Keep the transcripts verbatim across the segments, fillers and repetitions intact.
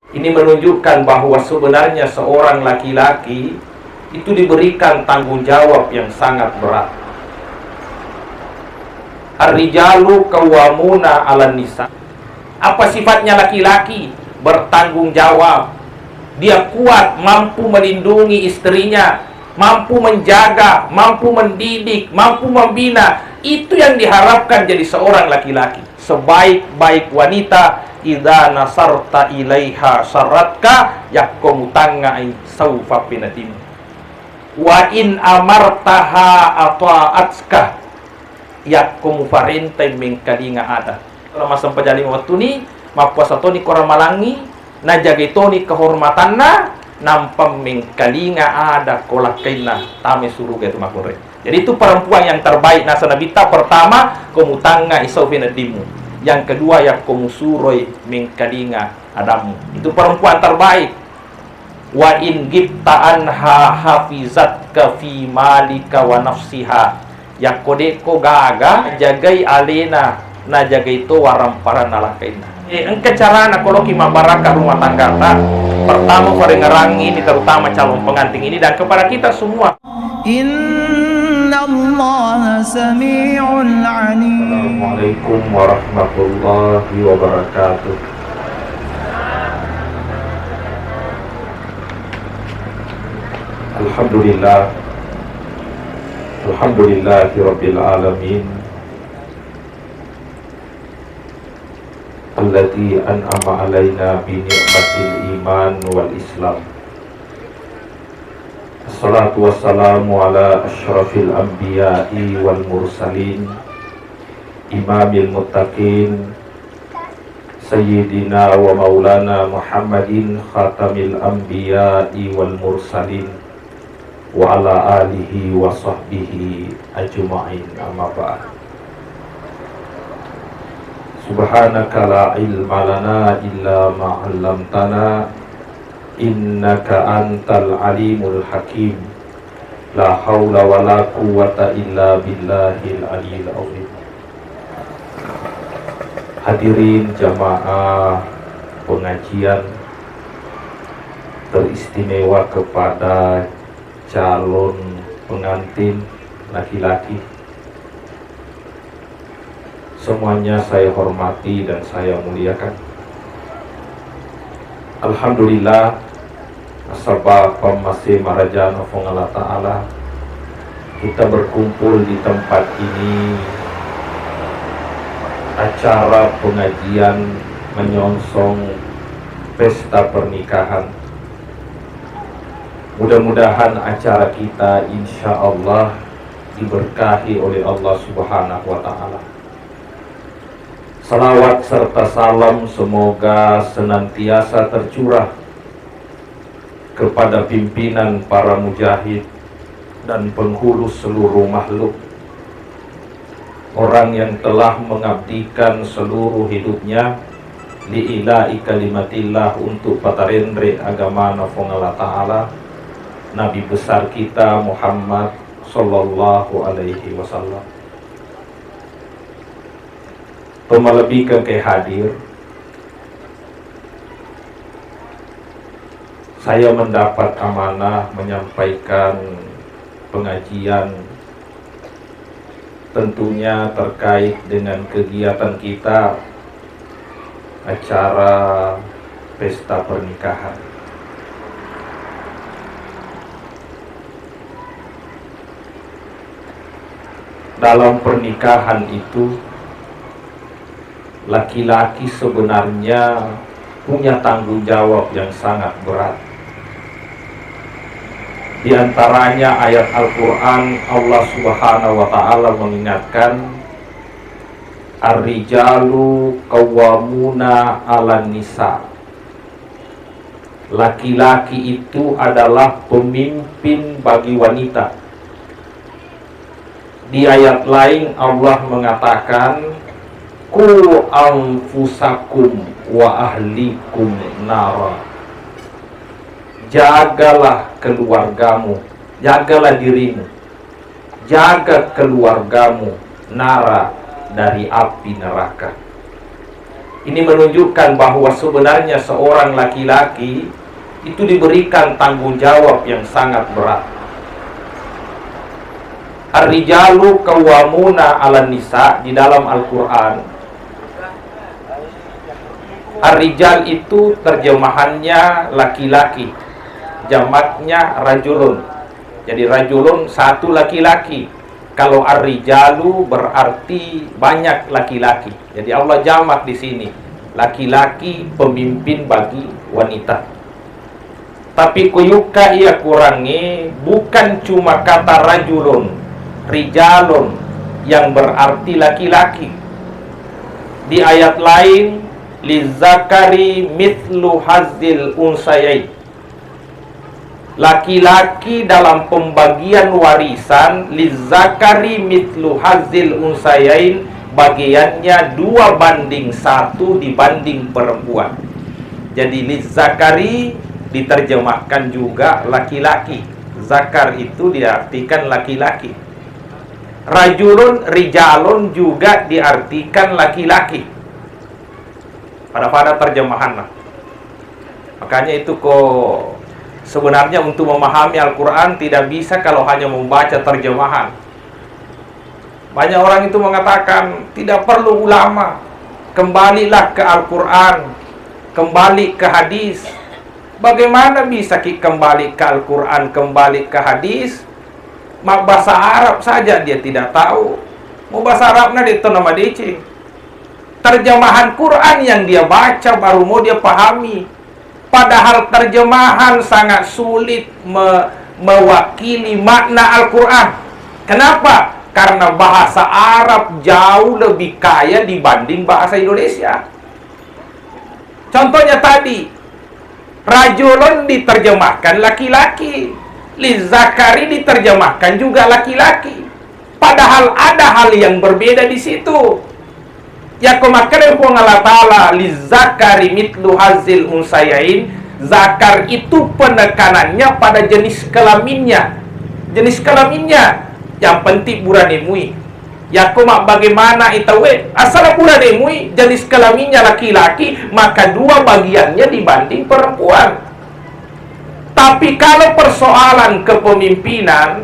Ini menunjukkan bahwa sebenarnya seorang laki-laki itu diberikan tanggung jawab yang sangat berat. Ar-rijalu qawwamuna 'alan nisa. Apa sifatnya laki-laki? Bertanggung jawab. Dia kuat, mampu melindungi istrinya, mampu menjaga, mampu mendidik, mampu membina. Itu yang diharapkan jadi seorang laki-laki. Sebaik-baik wanita, idza nasarta ilaiha sarratka, yakko mutangngai saufa pinadimu. Wa in amartaha ata'atka, yakko muparentai mengkalinga ada. Ora massempajang lima wettuni, mappuasa toni ko ramalangngi, najagai toni kehormatanna, nampa mengkalinga ada ko lakkainna tamai suruga itu makkunrai. Jadi itu perempuan yang terbaik nasa Nabitta, pertama ko mutangnga isau feneddimu, yang kedua yakko musuroi mengkalinga adammu. Itu perempuan terbaik. Wa in ghibta anha hafizatka fi malika wa nafsiha. Yakko de'ko gaga, jagai alena, najagai to waramparanna lakkainna. Eh, engka carana koloki mabbarakka rumah tanggata. Pertama, parengerangi ini, terutama calon pengantin ini dan kepada kita semua. Innallaha sami'un alim. Assalamualaikum warahmatullahi wabarakatuh. Alhamdulillah. Alhamdulillahi rabbil alamin. Alladzi an'ama alaina bi ni'matil iman wal islam. Assalatu wassalamu ala asyrafil anbiya'i wal mursalin, imamil muttaqin, sayyidina wa maulana Muhammadin khatamil anbiya'i wal mursalin, wa ala alihi wa sahbihi ajma'in, amma ba'd. Subhanaka la ilma lana illa ma 'allamtana, innaka antal alimul hakim. La haula wa la quwwata illa billahil aliyil azim. Hadirin jamaah pengajian, teristimewa kepada calon pengantin laki-laki. Semuanya saya hormati dan saya muliakan. Alhamdulillah, nasaba pammase marajana Puang Allah Ta'ala, kita berkumpul di tempat ini, acara pengajian menyongsong pesta pernikahan. Mudah-mudahan acara kita, insya Allah, diberkahi oleh Allah Subhanahu wa Ta'ala. Salawat serta salam semoga senantiasa tercurah kepada pimpinan para mujahid dan penghulu seluruh makhluk, orang yang telah mengabdikan seluruh hidupnya li'ila'i kalimatillah, untuk patarenre agamana Puang Allah Ta'ala, Nabi besar kita Muhammad sallallahu alaihi wasallam. Tomalebbikeng ke hadir, saya mendapat amanah menyampaikan pengajian, tentunya terkait dengan kegiatan kita, acara pesta pernikahan. Dalam pernikahan itu, laki-laki sebenarnya punya tanggung jawab yang sangat berat. Di antaranya ayat Al-Quran, Allah Subhanahu wa Ta'ala mengingatkan, "Ar-rijalu qawwamuna 'alan nisa." Laki-laki itu adalah pemimpin bagi wanita. Di ayat lain, Allah mengatakan, "Qu anfusakum wa ahlikum nara." Jagalah keluargamu, jagalah dirimu, jaga keluargamu, nara, dari api neraka. Ini menunjukkan bahwa sebenarnya seorang laki-laki itu diberikan tanggung jawab yang sangat berat. Ar-rijalu qawwamuna 'alan nisa di dalam Al-Qur'an. Ar-rijal itu terjemahannya laki-laki, jamaknya rajulun. Jadi rajulun satu laki-laki. Kalau ar-rijalu berarti banyak laki-laki. Jadi Allah jamak di sini. Laki-laki pemimpin bagi wanita. Tapi kuyukka iya kurangi bukan cuma kata rajulun, rijalun yang berarti laki-laki. Di ayat lain, lizakari mitlu hazil unsayain. Laki-laki dalam pembagian warisan, lizakari mitlu hazil unsayain, bagiannya dua banding satu dibanding perempuan. Jadi lizakari diterjemahkan juga laki-laki. Zakar itu diartikan laki-laki. Rajulun, rijalun juga diartikan laki-laki. Pada-pada terjemahan lah. Makanya itu kok sebenarnya untuk memahami Al-Quran tidak bisa kalau hanya membaca terjemahan. Banyak orang itu mengatakan tidak perlu ulama, kembalilah ke Al-Quran, kembali ke hadis. Bagaimana bisa ki kembali ke Al-Quran, kembali ke hadis? Mabbahasa Arab saja dia tidak tahu. Mau bahasa Arabna dia tahu nama deceng. Terjemahan Quran yang dia baca baru mau dia pahami. Padahal terjemahan sangat sulit me- mewakili makna Al-Quran. Kenapa? Karena bahasa Arab jauh lebih kaya dibanding bahasa Indonesia. Contohnya tadi, rajulun diterjemahkan laki-laki, lizakari diterjemahkan juga laki-laki. Padahal ada hal yang berbeda di situ. Yakko makkeda Puang Allah Ta'ala, lizakari mitlu hazil unsayain, zakar itu penekanannya pada jenis kelaminnya. Jenis kelaminnya, yang penting burane mui. Yakko mabbagaimana i tauwe, asal burane mui jenis kelaminnya laki-laki, maka dua bagiannya dibanding perempuan. Tapi kalau persoalan kepemimpinan,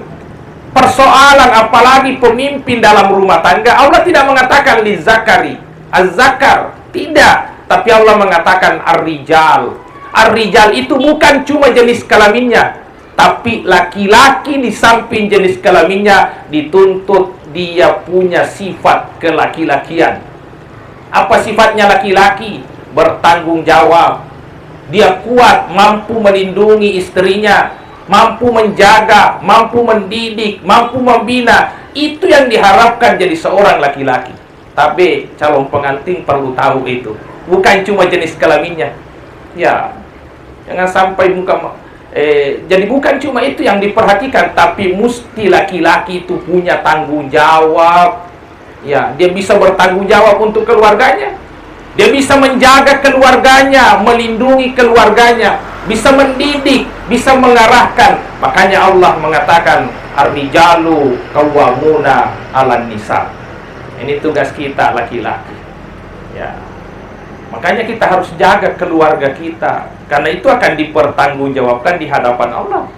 persoalan apalagi pemimpin dalam rumah tangga, Allah tidak mengatakan lizakari, az-zakar, tidak. Tapi Allah mengatakan ar-rijal. Ar-rijal itu bukan cuma jenis kelaminnya, tapi laki-laki di samping jenis kelaminnya dituntut dia punya sifat kelaki-lakian. Apa sifatnya laki-laki? Bertanggung jawab. Dia kuat, mampu melindungi istrinya, mampu menjaga, mampu mendidik, mampu membina. Itu yang diharapkan jadi seorang laki-laki. Tapi calon pengantin perlu tahu itu. Bukan cuma jenis kelaminnya. Ya, jangan sampai muka ma- eh, jadi bukan cuma itu yang diperhatikan, tapi mesti laki-laki itu punya tanggung jawab. Ya, dia bisa bertanggung jawab untuk keluarganya. Dia bisa menjaga keluarganya, melindungi keluarganya, bisa mendidik, bisa mengarahkan. Makanya Allah mengatakan, ar-rijalu qawwamuna 'alan nisa. Ini tugas kita laki-laki. Ya. Makanya kita harus jaga keluarga kita, karena itu akan dipertanggungjawabkan di hadapan Allah.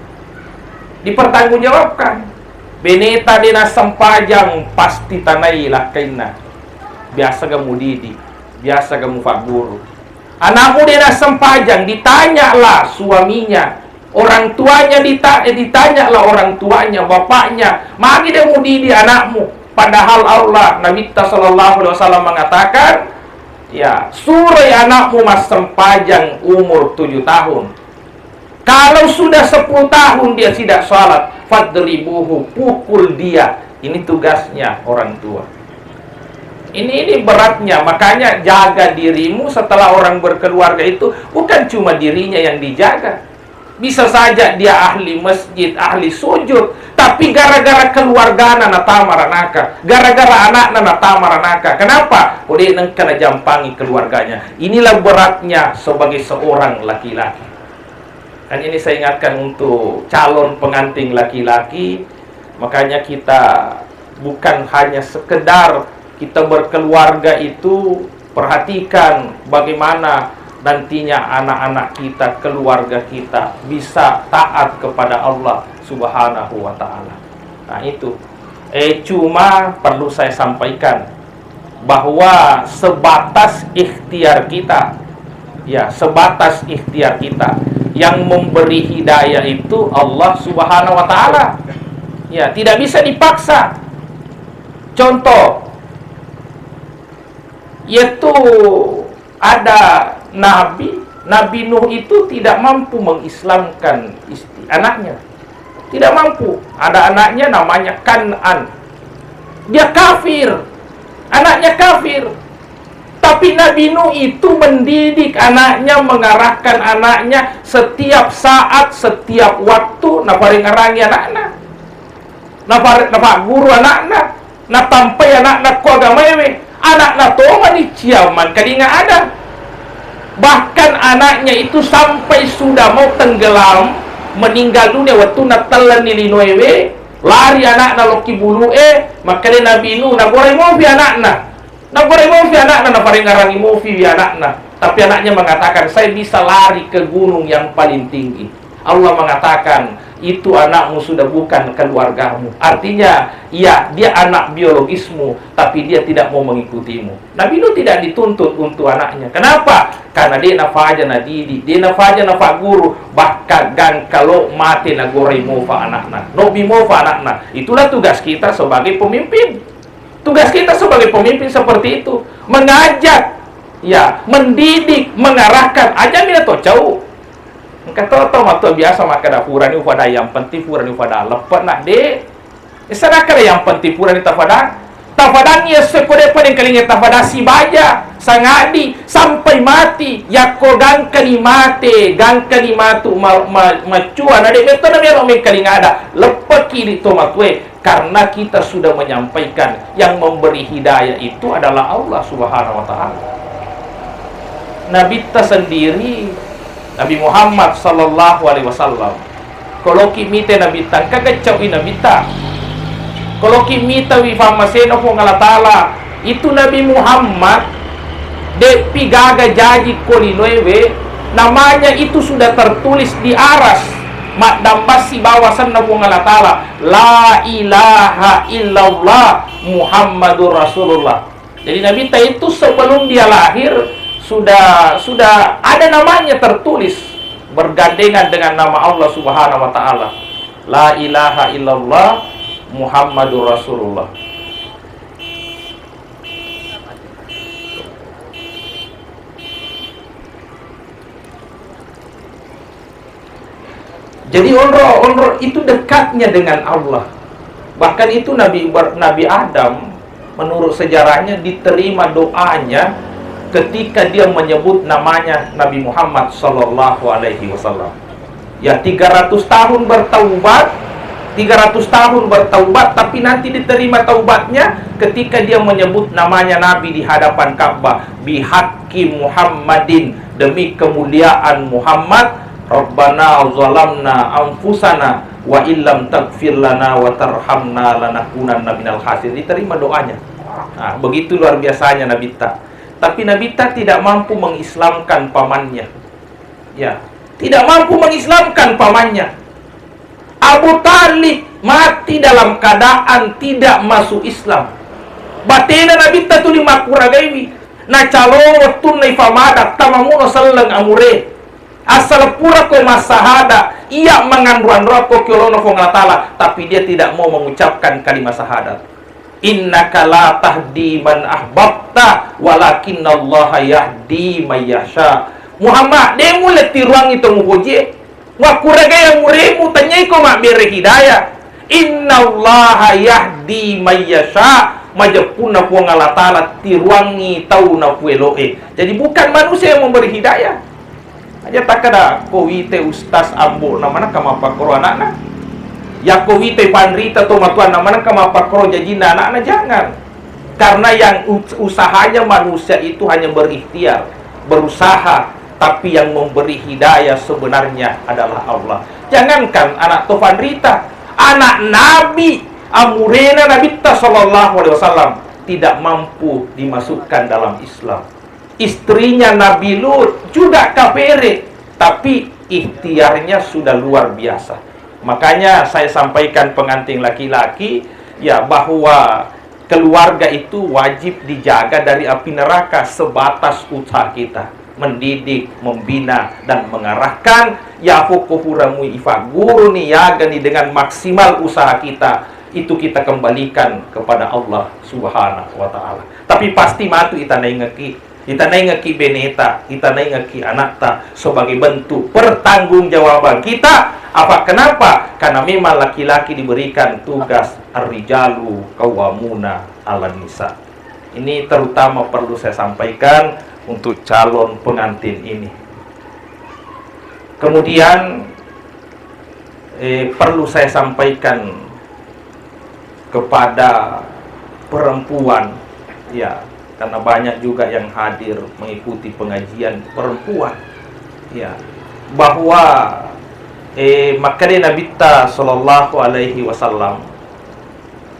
Dipertanggungjawabkan. Beneta de nassempajang pasti tanai lakkainna. Biasa ga mudidi, biasa ga mufagguru. Anakmu de nassempajang, ditanyalah suaminya, orang tuanya dita- eh, ditanyalah orang tuanya, bapaknya, magi de mudidi anakmu. Padahal Allah, Nabitta sallallahu alaihi wasallam mengatakan, ya, suroi anakmu massempajang umur tujuh tahun. Kalau sudah sepuluh tahun dia tidak salat, fadribuhu, pukul dia. Ini tugasnya orang tua. Ini ini beratnya, makanya jaga dirimu setelah orang berkeluarga itu bukan cuma dirinya yang dijaga. Bisa saja dia ahli masjid, ahli sujud, tapi gara-gara keluargana natama ranaka, gara-gara anakna natama ranaka. Kenapa? Kode nengka najampangi keluarganya. Inilah beratnya sebagai seorang laki-laki. Kan ini saya ingatkan untuk calon pengantin laki-laki, makanya kita bukan hanya sekedar kita berkeluarga itu Perhatikan bagaimana nantinya anak-anak kita, keluarga kita bisa taat kepada Allah Subhanahu wa Ta'ala. Nah, itu. Eh, cuma perlu saya sampaikan bahwa sebatas ikhtiar kita, ya, sebatas ikhtiar kita, yang memberi hidayah itu Allah Subhanahu wa Ta'ala. Ya, tidak bisa dipaksa. Contoh, yaitu ada nabi, Nabi Nuh itu tidak mampu mengislamkan isti-, anaknya. Tidak mampu. Ada anaknya namanya Kan'an. Dia kafir. Anaknya kafir. Tapi Nabi Nuh itu mendidik anaknya, mengarahkan anaknya setiap saat, setiap waktu, naparengarangi anakna. Napa-, napagguru anakna, natampai anakna ko agamaewe. Anakna tomani ciamang kalinga ada. Bahkan anaknya itu sampai sudah mau tenggelam, meninggal dunia, wettunna tellenni linoewe, lari anakna lokki bulu'e, makkeda Nabi Nuh, nagorai mopi anakna. Nagorai mopi anakna, naparengarangi mopi wi anakna. Tapi anaknya mengatakan, "Saya bisa lari ke gunung yang paling tinggi." Allah mengatakan, "Itu anakmu sudah bukan keluargamu." Artinya, ya, dia anak biologismu, tapi dia tidak mau mengikutimu. Nabi Nuh tidak dituntut untuk anaknya. Kenapa? Karena dia nafaja nadidik, dia nafaja nafagguru, bahkan gangkalo mate nagorai mofa anakna. Nobi mofa anakna. Itulah tugas kita sebagai pemimpin. Tugas kita sebagai pemimpin seperti itu, mengajak, ya, mendidik, mengarahkan. Aja mina to cau. Engka to, to matua biasa makkeda, "Purani ufada, yang penting purani ufada leppe nak de." Isana kada yang penting purani tafada. Tafadang iya sekko de pada kalinga tafada sibaja, sangadi, sampai mati. Yakko gangkani mate, gangkani matu ma-, ma-, maccua, na de metto na melo mengkalinga ada. Leppeki di to matue. Karena kita sudah menyampaikan, yang memberi hidayah itu adalah Allah Subhanahu wa Ta'ala. Nabitta sendiri, Nabi Muhammad sallallahu alaihi wasallam, koloki mite Nabitta, engka geccaui Nabitta. Koloki mitawi fammasena Puang Allah Ta'ala, itu Nabi Muhammad, de'pi gaga jaji ko linoewe, namanya itu sudah tertulis di aras, maddambassi bawasanna Puang Allah Ta'ala. La ilaha illallah Muhammadur Rasulullah. Jadi Nabitta itu sebelum dia lahir sudah, sudah ada namanya tertulis bergandengan dengan nama Allah Subhanahu wa Ta'ala. La ilaha illallah Muhammadur Rasulullah. Jadi onro, onro itu dekatnya dengan Allah. Bahkan itu Nabi Ibra-, Nabi Adam, menurut sejarahnya, diterima doanya ketika dia menyebut namanya Nabi Muhammad sallallahu alaihi wasallam. Ya, tiga ratus tahun bertaubat, tiga ratus tahun bertaubat, tapi nanti diterima taubatnya ketika dia menyebut namanya Nabi di hadapan Ka'bah, "Bihaqqi Muhammadin," demi kemuliaan Muhammad, "Rabbana zalamna anfusana wa illam taghfir lana wa tarhamna lanakunanna minal khasirin." Diterima doanya. Nah, begitu luar biasanya Nabitta. Tapi Nabitta tidak mampu mengislamkan pamannya. Ya, tidak mampu mengislamkan pamannya. Abu Thalib mati dalam keadaan tidak masuk Islam. Batena Nabitta tuli makkuragaiwi. Nacalo wettunna ifamada, tamamuno selleng amure. Asal pura ko massahada, iya manganro-anroakko ki olona Puang Allah Ta'ala, tapi dia tidak mau mengucapkan kalimat syahadat. "Innaka la tahdi man ahbabta, walakinnallaha yahdi may yasha." Muhammad, de mulle tiruangngi to mupojie. Makkuragai amuremu, tanyaiko mabbere hidayah. "Innallaha yahdi may yasha." Majeppunna Puang Allah Ta'ala tiruangngi tau napueloe. Jadi bukan manusia yang memberi hidayah. Aja takkeda, "Ko wite ustaz ambo'na manengka mappakkoro ana'na. Yakko wite panrita to matuanna manengka mappakkoro jajinna ana'na," jangan. Karena yang us-, usahanya manusia itu hanya berikhtiar, berusaha, tapi yang memberi hidayah sebenarnya adalah Allah. Jangankan anak to panrita, anak Nabi, amurena Nabitta sallallahu alaihi wasallam tidak mampu dimasukkan dalam Islam. istrinya Nabi Lut juga kafere, tapi ikhtiarnya sudah luar biasa. Makanya saya sampaikan pengantin laki-laki, ya, bahwa keluarga itu wajib dijaga dari api neraka sebatas usaha kita mendidik, membina, dan mengarahkan. Ya, pokok huramui ifa guru ni, yaga ni dengan maksimal usaha kita, itu kita kembalikan kepada Allah Subhanahu wa Ta'ala. Tapi pasti matu ita naingeki Ita naingeki beneta, ita naingeki anakta sebagai bentuk pertanggungjawaban kita. Apa kenapa? Karena memang laki-laki diberikan tugas ar-rijalu qawwamuna 'alan nisa. Ini terutama perlu saya sampaikan untuk calon pengantin ini. Kemudian, eh, perlu saya sampaikan kepada perempuan, ya, karena banyak juga yang hadir mengikuti pengajian perempuan, ya, bahwa, eh, makkeda Nabitta sallallahu alaihi wasallam,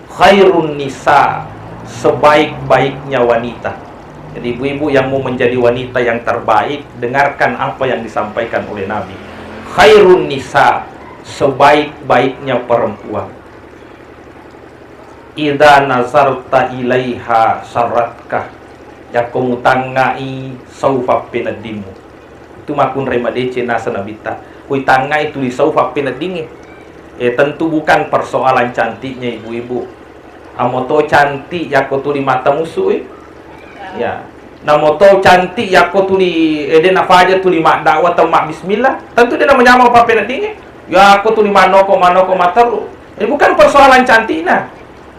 "Khairun nisa, sebaik-baiknya wanita." Jadi, ibu-ibu yang mau menjadi wanita yang terbaik, dengarkan apa yang disampaikan oleh Nabi. "Khairun nisa, sebaik-baiknya perempuan. Idza nazarta ilaiha sarratka." Yakko mutangngai sau fappeneddimmu. Itu makkunrai madeceng naseng Nabitta. Kui tangngai tuli sau fappeneddingnge. Eh, tentu bukan persoalan cantiknya, ibu-ibu. Amo to cantik yakko tuli mata musu, eh. Ya. Namo to cantik yakko tuli, eh, de nafaja tuli maddakwah tau mabbismillah. Tentu de namanyameng fappeneddingnge. Yakko tuli manoko-manoko materu. Ini bukan persoalan cantiknya.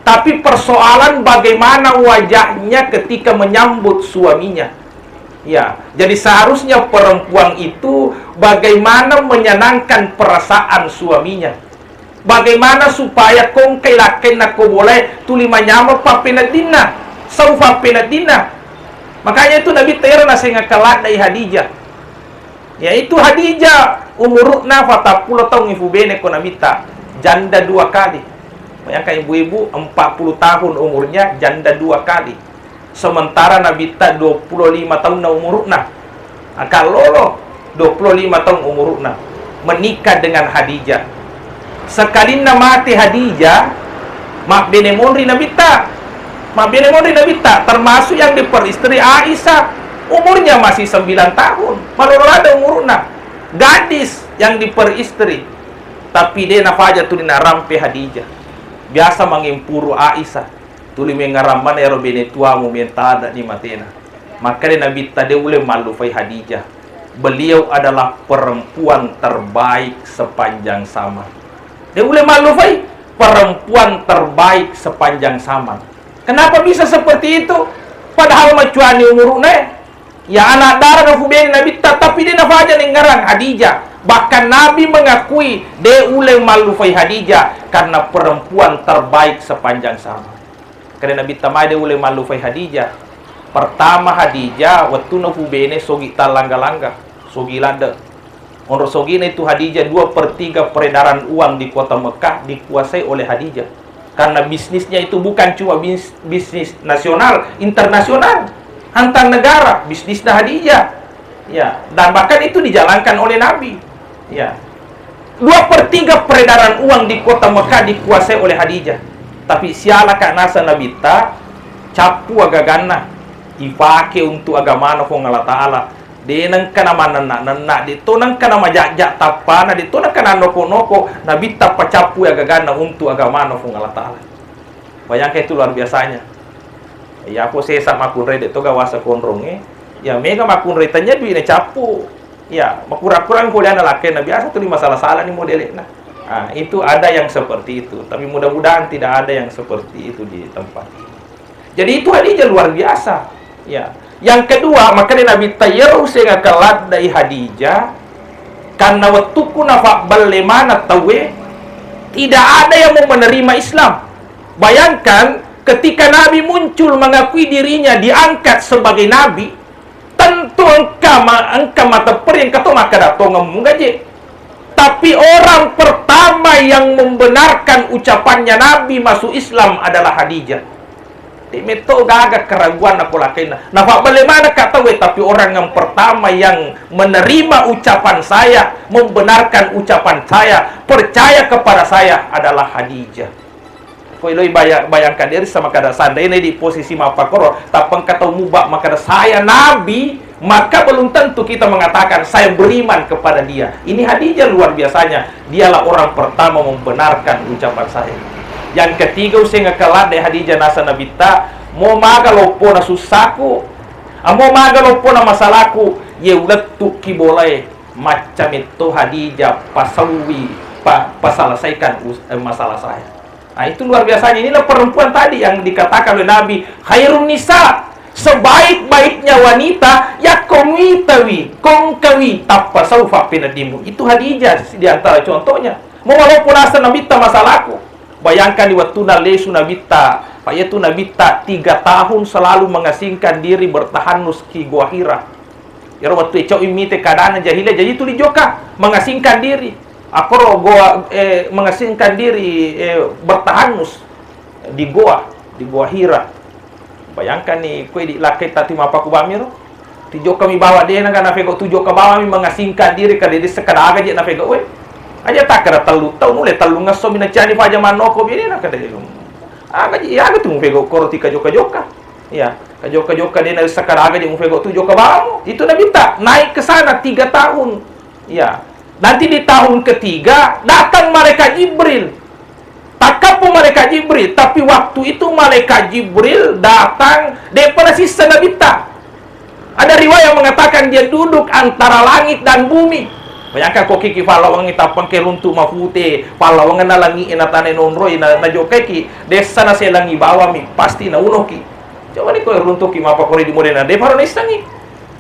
Tapi persoalan bagaimana wajahnya ketika menyambut suaminya. Ya, jadi seharusnya perempuan itu bagaimana menyenangkan perasaan suaminya. Bagaimana supaya kongkai lakkainna ko bolae tuli manyameng pappeneddinna, sau pappeneddinna. Makanya itu Nabitta ero nasengakkaladdai Hadijah. Yaitu Hadijah umuru'na patappulo taung ifubene ko Nabitta, janda dua kali. Bayangkan ibu-ibu, empat puluh tahun umurnya, janda dua kali. Sementara Nabitta dua puluh lima taunna umuru'na. Akallolo, dua puluh lima taung umuru'na. Menikah dengan Hadijah. Sekalinna mate Hadijah, mabbene monri Nabitta. Mabbene monri Nabitta, termasuk yang diperistri Aisyah. Umurnya masih sembilan tahun. Malolo ladde umuru'na. Gadis yang diperistri. Tapi de nafaja tuli narampe Hadijah. Biasa mangimpuru Aisyah. Tuli mengaramana ero bene tuamu mentada ni matena. Makkeda Nabitta de ule mallufai Hadijah. Beliau adalah perempuan terbaik sepanjang zaman. De ule mallufai perempuan terbaik sepanjang zaman. Kenapa bisa seperti itu? Padahal macuani umuru'na, eh. Ya, anak dara nafubene Nabitta, tapi de nafaja nengngarang Hadijah. Bahkan Nabi mengakui de ule mallufai Hadijah karena perempuan terbaik sepanjang zaman. Kade Nabitta mae de ule mallufai Hadijah. Pertama Hadijah, wettu nafubene sogi tallangga-langga, sogi ladde. Onro sogina itu Hadijah, dua per tiga peredaran uang di kota Mekah dikuasai oleh Hadijah. Karena bisnisnya itu bukan cuma bis-, bisnis nasional, internasional. Antar negara, bisnisnya Hadijah. Ya, dan bahkan itu dijalankan oleh Nabi. Ya. Dua per tiga peredaran uang di kota Mekah dikuasai oleh Hadijah. Tapi siala ka nasa Nabitta, cappu agaganna, ipake untuk agamana Puang Allah Ta'ala. De nengka namannenna-nenna, de to nengka namajajja tappana, de to nengka nannoko-noko, Nabitta pacappui agaganna untuk agamana Puang Allah Ta'ala. Bayangkan itu luar biasanya. Ya, ko sesa makkunrai de to gawasa konrongnge. Ya, mega makkunrai tanya duit na cappu. Ya, makurang-kurang ko liana lakkainna biasa tuli masalah-salah ni modelena. Ah, itu ada yang seperti itu. Tapi mudah-mudahan tidak ada yang seperti itu di tempat ini. Jadi itu Hadijah luar biasa. Ya. Yang kedua, makanya Nabitta iyaro usengakaladdai Hadijah, karena wettukku nafabballe maneng tauwe, tidak ada yang mau menerima Islam. Bayangkan, ketika Nabi muncul mengakui dirinya diangkat sebagai Nabi, tentu engka ma-, engka mateppereng, engka to makkada tongeng mugaje. Tapi orang pertama yang membenarkan ucapannya Nabi masuk Islam adalah Hadijah. De'metto gaga keraguan napolakkainna. Nafabbelle manekka tauwe, tapi orang yang pertama yang menerima ucapan saya, membenarkan ucapan saya, percaya kepada saya adalah Khadijah. Ko eloi baya-, bayangkan diri sama kada seandainya di posisi mappakkoro, tappa engka tau muba makkada, "Saya Nabi," maka belum tentu kita mengatakan, "Saya beriman kepada dia." Ini Khadijah luar biasanya. Dialah orang pertama membenarkan ucapan saya. Yang ketiga, usengngakka ladde Khadijah naseng Nabitta, "Mo maga loppona sussaku, amo maga loppona masalaku, ye ulettu'ki bolae." Macca metto Khadijah pasauwi, pa-, paselesaikan us-, eh, masalah saya. Nah, itu luar biasanya. Inilah perempuan tadi yang dikatakan oleh Nabi, "Khairun nisa," sebaik-baiknya wanita, yakko muitawi, kongkawi, tappa sau fappeneddimmu. Itu Khadijah di antara contohnya. Mau walaupun asa Nabitta masalaku. Bayangkan di waktu nalesu Nabitta, Pak, yaitu Nabitta tiga tahun selalu mengasingkan diri bertahanus ki Gua Hira. Iyaro wettu e cau mite keadaan jahiliyah, jadi tuli jokka mengasingkan diri. Akkoro goa, eh, mengasingkan diri, eh, bertahanus di goa, di Goa Hira. Bayangkan ni, koe di lakkai tati mappaku bamiro. Tijokka mi bawa, de naga nafego tu jokka bawa mi mengasingkan diri, kada de sekada aga je nafego we. Aja takkada tellu tau nule tellu ngesso mi nacani faja mannoko bede na kada ilung. Aga ji, aga tu mufego koro tika jokka-jokka. Iya, kajokka-jokka de na sekada aga je mufego tu jokka bawamu. Itu Nabitta naik ke sana tiga tahun. Iya. Nanti di tahun ketiga datang malaikat Jibril. Takkappo malaikat Jibril, tapi waktu itu malaikat Jibril datang, de'pa nasissa Nabitta. Ada riwayat mengatakan dia duduk antara langit dan bumi. Bayangkan ko kiki pallawangi tappangke runtu mapute, pallawangenna langi e na tane nonroi na, najokkaiki, dessa naselangi bawami, pasti naunoki. Coba ni ko runtuki mapakore di modena, de faro naissengi.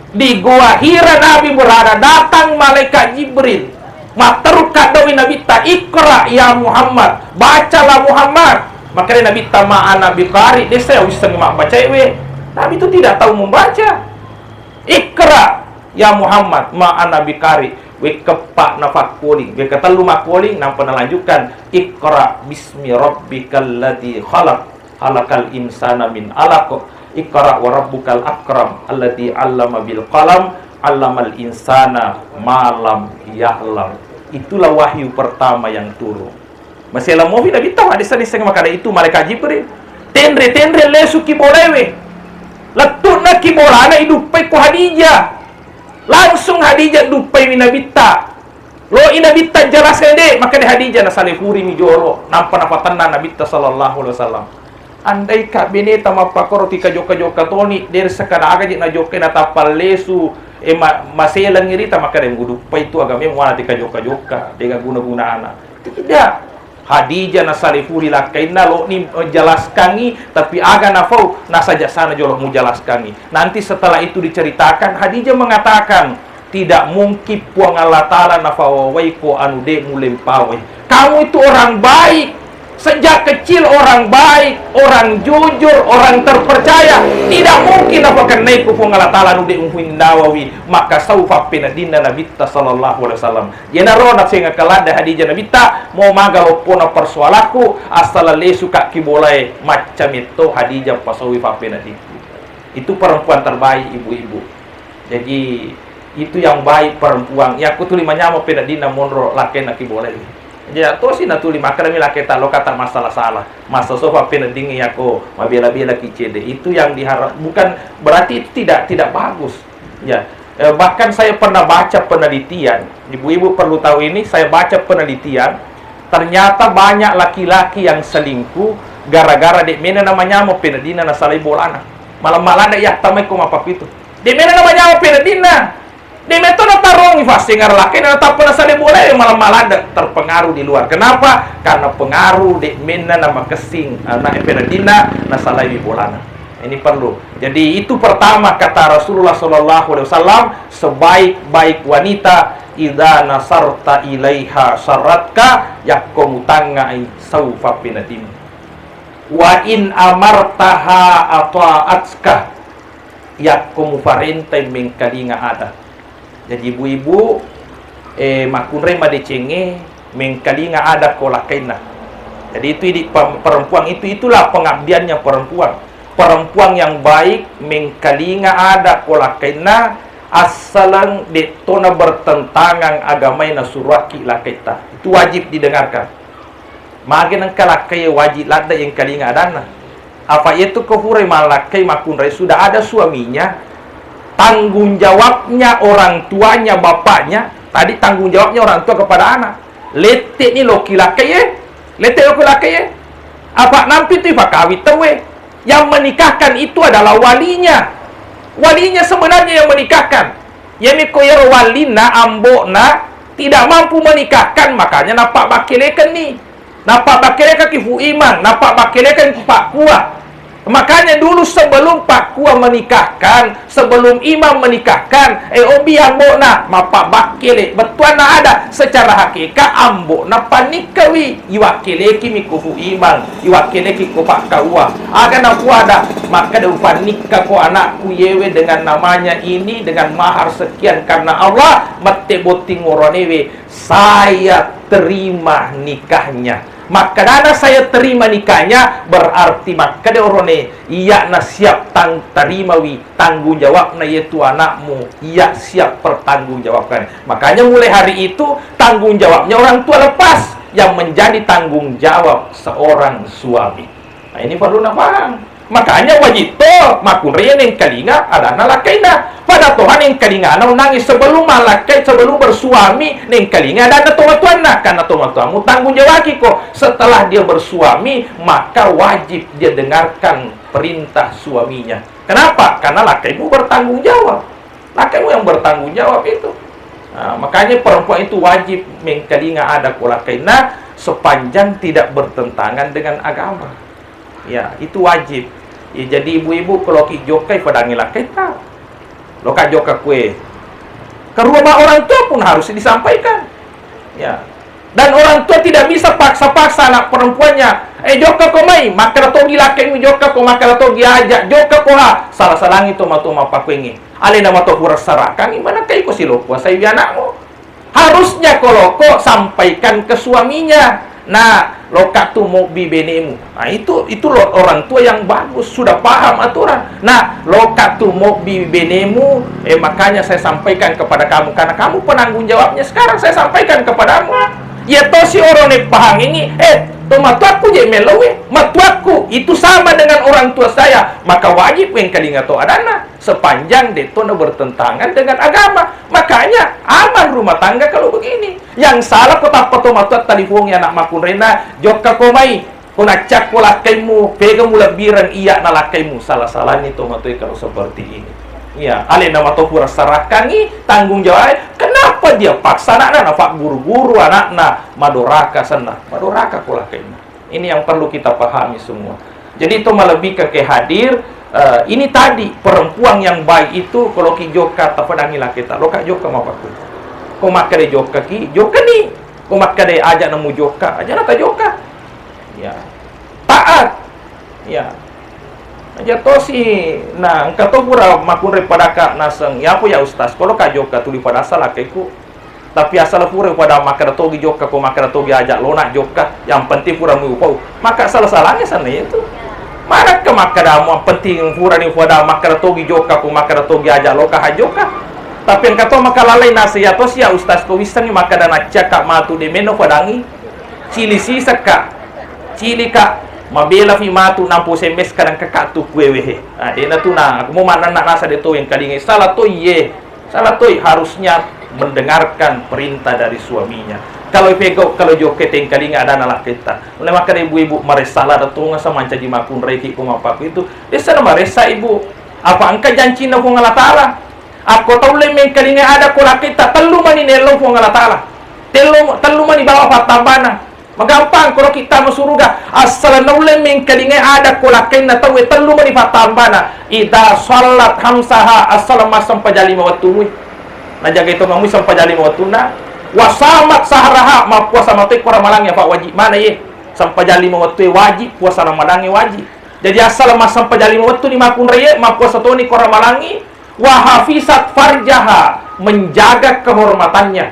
Di Gua Hira Nabi berada, datang malaikat Jibril. Matteru kaddowi Nabitta, "Iqra ya Muhammad, bacalah Muhammad." Makanya Nabitta, "Ma ana biqari," desa ya wisseng mabbaca we. Nabi itu tidak tahu membaca. "Iqra ya Muhammad, ma ana biqari." Wekkepa nafakkoling, wekketellu makkoling, nampa nalanjutkan, "Iqra bismi rabbikal ladzi khalaq." Khalaqal insana min alaq. Iqra wa rabbukal akram. Alladzi 'allama bil qalam. 'Allamal insana ma lam ya'lam. Itulah wahyu pertama yang turun. Masela mofi Nabitta, hadis-hadis yang makada itu malaikat Jibril. Tenre-tenre lesu ki bolewe. Lettu'na ki bolana iduppai ku Khadijah. Langsung Khadijah duppai mi Nabitta. Lo i Nabitta jelaskan de, maka de Khadijah nasalefuri mi jolo, nampa napatenna Nabitta sallallahu alaihi wasallam. Andai ka beneta mappakoro tika jokka-jokka toni, de sekada aga je najokka natappa lesu, e ma-, maselang irita, maka de muduppai tu agame muana tika jokka-jokka, de guna-gunana. Tidak. Khadijah nasalefuri lakkainna, lo ni, eh, jelaskangi, tapi aga nafau, nasaja sana jolo mujelaskangi. Nanti setelah itu diceritakan, Khadijah mengatakan, "Tidak mungkin Puang Allah Ta'ala nafawawai ko anu de mulempawai. Kamu itu orang baik. Sejak kecil orang baik, orang jujur, orang terpercaya. Tidak mungkin nafakennai ko Puang Allah Ta'ala anu de muhindawawi." Maka saufa penadinna Nabitta sallallahu alaihi wasallam. Yenaro nasengakka ladde Khadijah Nabitta, "Mo maga loppona persoalakku, assaleng lesuka ki bolae." Macca metto Khadijah pasaui fappeneddikku. Itu perempuan terbaik, ibu-ibu. Jadi, itu yang baik perempuan. Yakku tuli manyameng peneddinna monro lakkainna ki bolae. Jadi, tosi natuli makkedami lakkaita, "Lo kata masalah-salah. Masa sofa peneddingngi yakko mabela-bela ki cedde." Itu yang diharap, bukan berarti itu tidak, tidak bagus. Ya, eh, bahkan saya pernah baca penelitian, ibu-ibu perlu tahu ini, saya baca penelitian, ternyata banyak laki-laki yang selingkuh gara-gara de mena namanyameng peneddinna nasalai bolana. Malam-malam ada ya tamai ko mapapitu. De mena namanyameng peneddinna. De metto natarongi fassengara lakkaina natappa nasalai bola, eh, malam-malam ada terpengaruh di luar. Kenapa? Karena pengaruh de mena namakessing anak peneddinna nasalai bolana. Ini perlu. Jadi, itu pertama kata Rasulullah sallallahu alaihi wasallam, sebaik-baik wanita, "Idza nasarta ilaiha sarratka," yakko mutangngai saufa penadimmu. "Wa in amartaha ata'atka," yakko mufarentai mengkalinga ada. Jadi ibu-ibu, eh, makkunrai madecengnge mengkalinga ada ko lakkainna. Jadi itu idi pem-, perempuan itu, itulah pengabdiannya perempuan. perempuan yang baik mengkalinga ada ko lakkainna, assaleng de'tona bertentangan agamai nasuruakki lakkaitta. Itu wajib didengarkan. Magi nengka lakkai wajib ladde engkalinga adanna. Apa itu ko furai malakkai makkunrai sudah ada suaminya, tanggung jawabnya orang tuanya, bapaknya, tadi tanggung jawabnya orang tua kepada anak. Lette ni loki lakkai e, lette loki lakkai e. Apa nampi tu ipakawi tauwe. Yang menikahkan itu adalah walinya. Walinya sebenarnya yang menikahkan. Yami ko yero walinna, ambo'na tidak mampu menikahkan, makanya napabbakkelekeng ni. Napabbakkelekeng ki Fu Imang, napabbakkelekeng ki Pak Kua. Makanya dulu sebelum Pak Kua menikahkan, sebelum imam menikahkan, eh, obi ambo'na, mapabbakkele. Bettuanna ada, secara hakikat ambo'na pannikkawi. Iwakkeleki mi ko Fu Imang, iwakkeleki ko Pak Kua. Aga nafuada, makkeda upannikka ko anakku yewe dengan namanya ini, dengan mahar sekian karena Allah, mette botting woronewe, saya terima nikahnya. Makkedana saya terima nikahnya, berarti makkeda orone, iya'na siap tang-, tarimawi tanggung jawabna yetu anakmu, iya siap pertanggungjawabkan. Makanya mulai hari itu tanggung jawabnya orang tua lepas, yang menjadi tanggung jawab seorang suami. Nah, ini perlu nafaham. Makanya wajib to makkunrai nengkalinga adanna lakkaina. Pada toha nengkalingana onnangi sebelum malakkai, sebelum bersuami, nengkalinga adanna tomatuanna. Karena tomatuammu tanggung jawabki ko. Setelah dia bersuami, maka wajib dia dengarkan perintah suaminya. Kenapa? Karena lakkaimu bertanggung jawab. Lakkaimu yang bertanggung jawab itu. Nah, makanya perempuan itu wajib mengkalinga ada ko lakkaina sepanjang tidak bertentangan dengan agama. Ya, itu wajib. Ya, jadi ibu-ibu, kalau ki jokka, ifadangi lakkaitta. Loka jokka kue. Kedua orang tua pun harus disampaikan. Ya. Dan orang tua tidak bisa paksa-paksa anak perempuannya. Eh, jokka ko mai, makkeda togi lakkaimu jokka ko, makkeda togi aja, jokka ko ha. Salah-salangi to matu mappakuengi. Alena mato pura sarakangi, mana kai ko silo puasai anakmu. Harusnya kalau kok sampaikan ke suaminya. Nah, loka tu mobbi benemu. Nah, itu itu lo-, orang tua yang bagus, sudah paham aturan. Nah, loka tu mobbi benemu, eh, makanya saya sampaikan kepada kamu karena kamu penanggung jawabnya sekarang saya sampaikan kepadamu. Ya tosi orone pahang ini, eh, to matuakku je melowe, matuakku itu sama dengan orang tua saya, maka wajib wengkalinga to adana. Sepanjang de'to na bertentangan dengan agama. Makanya aman rumah tangga kalau begini. Yang salah ko tappa to matuatta lipongi anak makkunrainna, jokka ko mai, ko naccakko lakkaimu, pega mulebbireng iya na lakkaimu. Salah-salahnya to matoi kalau seperti ini. Iya, alena mato pura sarakangi tanggung jawab. Kenapa dia paksa anakna, nafagguru-guru anakna, madoraka senna, madoraka ko lakkainna. Ini yang perlu kita pahami semua. Jadi itu malebbi ke, ke hadir, eh, ini tadi perempuan yang baik itu kalau ki jokka tapadangi laketa, loka jokka mapakku. Ko makkeda jokka ki, jokka ni. Ko makkeda aja namu jokka, aja nata jokka. Ya. Taat. Ya. Aja tosi, nah, engka to pura makkunrai padaka naseng, ya apa ya ustaz, kalau ka jokka tuli pada asal akaiku. Tapi asal pura pada makkeda togi jokka ko makkeda togi aja lona jokka, yang penting pura mu upau. Maka salah-salahnya sana itu. Mana ke makkeda mu penting pura ni pada makkeda togi jokka ko makkeda togi aja loka ha jokka. Tapi engka to maka lalai nasi ya to sia ustaz ko wissengi makkeda nacca ka matu de meno padangi. Cili sisakka. Cili ka. Mabela fi matu nampu S M S kadang kaka tu kuewe he. Ah, dena tu na aku mau manenna nasa de to yang kalingai salah to iye. Salah toi, harusnya mendengarkan perintah dari suaminya. Kalau ipegau, kalau jokke tengkalinga adana lakketta. Mulai makkeda ibu-ibu, maressa lada tonga sa mancaji makkunraiki ko mappaku itu. Dessa na maressa ibu. Apa engka jancinna Puang Allah Ta'ala? Akko taulle mengkalinga ada ko lakketta, tellu mani nello Puang Allah Ta'ala. Tellu, tellu mani bawa pattambana. Magampang, koro kita masuruga, asal naulle mengkalingai ada ko lakkainna tauwe tellu mani pattambana. Idza shallat khamsaha, asal massempajang lima wettumui. Najagai tongengmui sempajang lima wettunna. Wa shamat shahraha, mappuasa matoi ko ramalangnge, apa wajib mana ye. Sempajang lima wettue wajib, puasa ramalangnge wajib. Jadi asal massempajang lima wettu ni makkunraie, mappuasa toni ko ramalangngi. Wa hafizat farjaha, menjaga kehormatannya,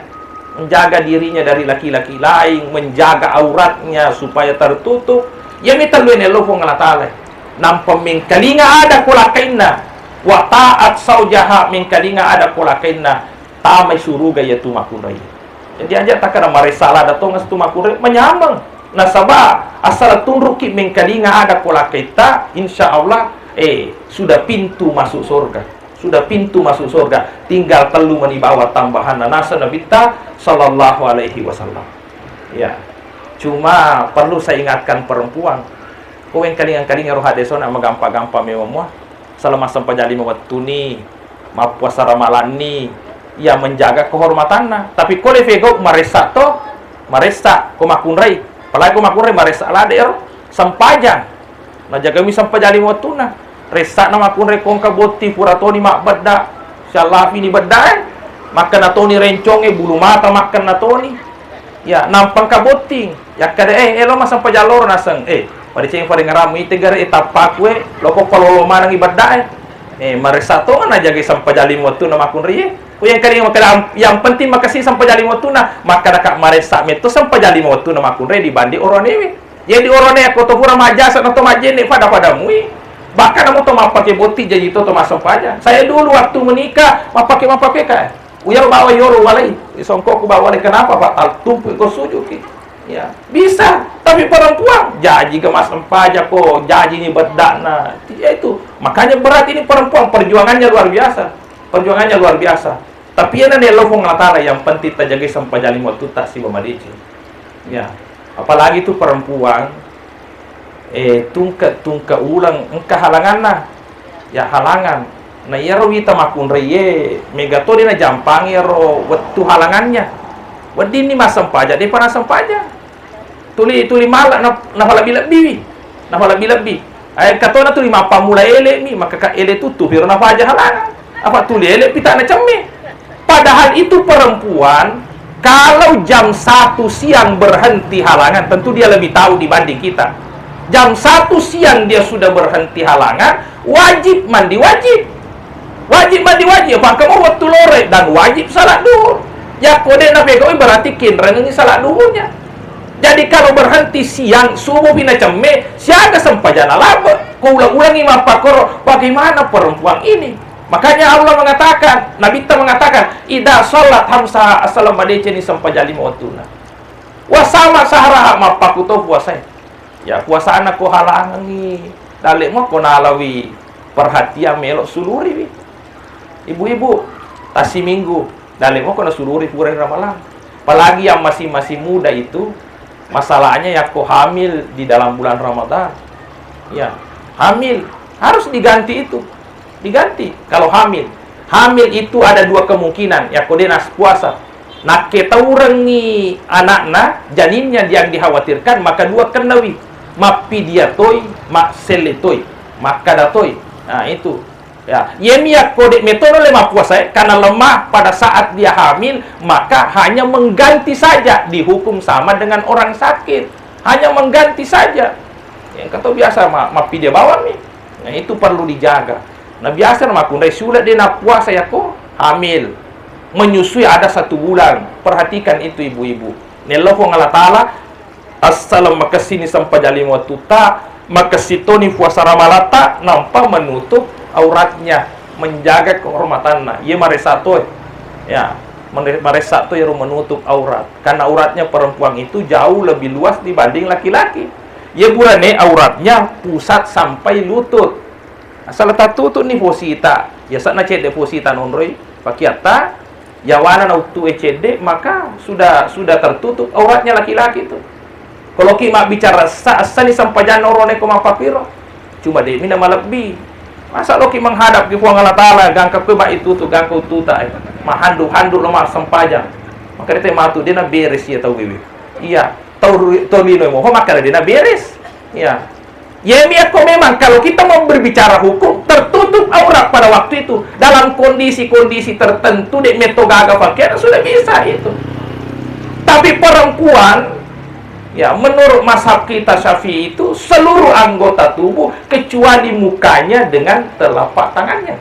menjaga dirinya dari laki-laki lain, menjaga auratnya supaya tertutup. Iya mi tellue nello Puang Allah Ta'ala. Nampa mengkalinga ada kolakainna, wa ta'at saujaha, mengkalinga ada kolakainna, tamai suruga iyatu makkunrai. Jadi aja takkada maressa lada tongeng tu makkunrai, manyameng. Nasaba asal tunruki mengkalinga ada kolakaitta, insya Allah, eh, sudah pintu masuk surga. Sudah pintu masuk surga. Tinggal tellu mani bawa tambahanna, nasa Nabitta sallallahu alaihi wasallam. Ya. Cuma perlu saya ingatkan perempuan. Ko wengkalinga-kalinga ro hadesona magampa-gampa memang mua. Selama sempajang lima wettuni, mappuasa ramalanni, ya menjaga kehormatanna. Tapi ko le fegau maressa to, maressa ko makkunrai. Apalagi ko makkunrai maressa lada ero sempajang. Najagami sempajang lima wettunna. Ressa'na makkunrai ko engka botting pura toni mabbedda, siallafini beddae, makkena toni rencongnge, bulu mata makkena toni. Ya, nampa engka botting. Yakkeda, eh, elo massempajang loro naseng. Eh, padecengi parengerammu ite gare, eh, tappaku, eh, loko kololo manengi beddae. Eh, maressa tongeng najagai sempajang lima wettunna makkunrai, eh. Ko yang kali makkeda, yang penting makessing sempajang lima wettunna, makkedaka maressa metto sempajang lima wettunna makkunrai dibanding oroanewe. Jadi oroane ko to pura majjasa na to majjenne pada-pada mui. Bahkan namo to mappake botting jaji to, to massempajang. Saya dulu waktu menikah, mappake mappapeka. Uyaro bawa yolo walai, songkokku bawa walai. Kenapa, Pak? Tal-, tumpu ko sujuki. Ya, bisa. Tapi perempuan, jaji ga massempajang ko, jaji ni beddakna. Ya itu. Makanya berat ini perempuan, perjuangannya luar biasa. Perjuangannya luar biasa. Tapi iyana nello Puang Allah Taala, yang penting tajagai sempajang lima wettutta sibawa madeceng. Ya, apalagi tu perempuan, eh, tungke-tungke uleng engka halanganna. Ya, halangan. Na iyaro wita makkunraie, mega to de najampangi ero wettu halangannya. Weddinni massempajang, depa nassempajang. Tuli, tuli mala na, nafalebbi-lebbiwi. Nafalebbi-lebbi. Eh, katona tuli mappammula ele mi, maka ka ele tuttu piro nafaja halangan. Apa tuli ele pita na cemme. Padahal itu perempuan, kalau jam satu siang berhenti halangan, tentu dia lebih tahu dibanding kita. Jam satu siang dia sudah berhenti halangan, wajib mandi wajib. Wajib mandi wajib, apa engka mo wettu lore dan wajib salat duhur. Yakko de napegau'i berarti kinrengengi salat duhurnya. Jadi kalau berhenti siang, subuh pi nacemme, siaga sempajang nalabe. Ko ulang-ulangi mappakkoro, bagaimana perempuan ini? Makanya Allah mengatakan, Nabitta mengatakan, "Idza shalat khamsaha," assaleng madeceni sempajang lima wettuna. "Wa samat syahraha," mappakuto puasai. Ya, puasana ko halangengi, dalle'mo ko nalawi perhatian melo suluriwi. Ibu-ibu, tassiminggu, dalle'mo ko nasuluri pura ri Ramalang. Apalagi yang masih, masih muda itu, masalahnya yakko hamil di dalam bulan Ramadan. Ya, hamil harus diganti itu. Diganti kalau hamil. Hamil itu ada dua kemungkinan, yakko de naspuasa. Nakketaurengngi anakna, janinnya yang dikhawatirkan, maka dua kennawi. Mappidia toi, masselle toi, makkada toi. Nah, itu. Ya, yemi yakko de metono le mappuasae, karena lemah pada saat dia hamil, maka hanya mengganti saja, dihukum sama dengan orang sakit. Hanya mengganti saja. Yang kata biasa ma-, mappidia bawang nih. Nah, itu perlu dijaga. Nah, biasa na makkunrai sule de nappuasa yakko hamil. Menyusui ada satu bulan. Perhatikan itu, ibu-ibu. Nello Puang Allah Taala, assaleng makessini sempajang lima wettutta, makessi toni puasa ramalatta, nampa menutup auratnya, menjaga kehormatanna. Iya maressa to, ya, mere-, maressa to iyaro menutup aurat. Karena auratnya perempuan itu jauh lebih luas dibanding laki-laki. Iya burane auratnya pusat sampai lutut. Asal tattutu'ni posita, yasa'na cedde posita nonroi pakiatta, yawana nauttu'e cedde, maka sudah, sudah tertutup auratnya laki-laki itu. Kalau ki mabbicara sa-, assani sempajanna orone ko mappapiro, cuma de'mi na malebbi. Masa loki menghadap ki Puang Allah Taala, gangka kue ba itu tu, gangka ututa, eh, mahandu-handu lo ma sempajang. Maka dia matu, dia na beres ya tau wewe. Iya, tau ru-, tau lino mo, ho makkada dia na beres. Iya. Yemi yakko memang kalau kita mau berbicara hukum, tertutup aurat pada waktu itu. Dalam kondisi-kondisi tertentu, dek metto gaga pakaian, sudah bisa itu. Tapi perempuan, ya, menurut mazhab kita Syafi'i itu, seluruh anggota tubuh kecuali mukanya dengan telapak tangannya.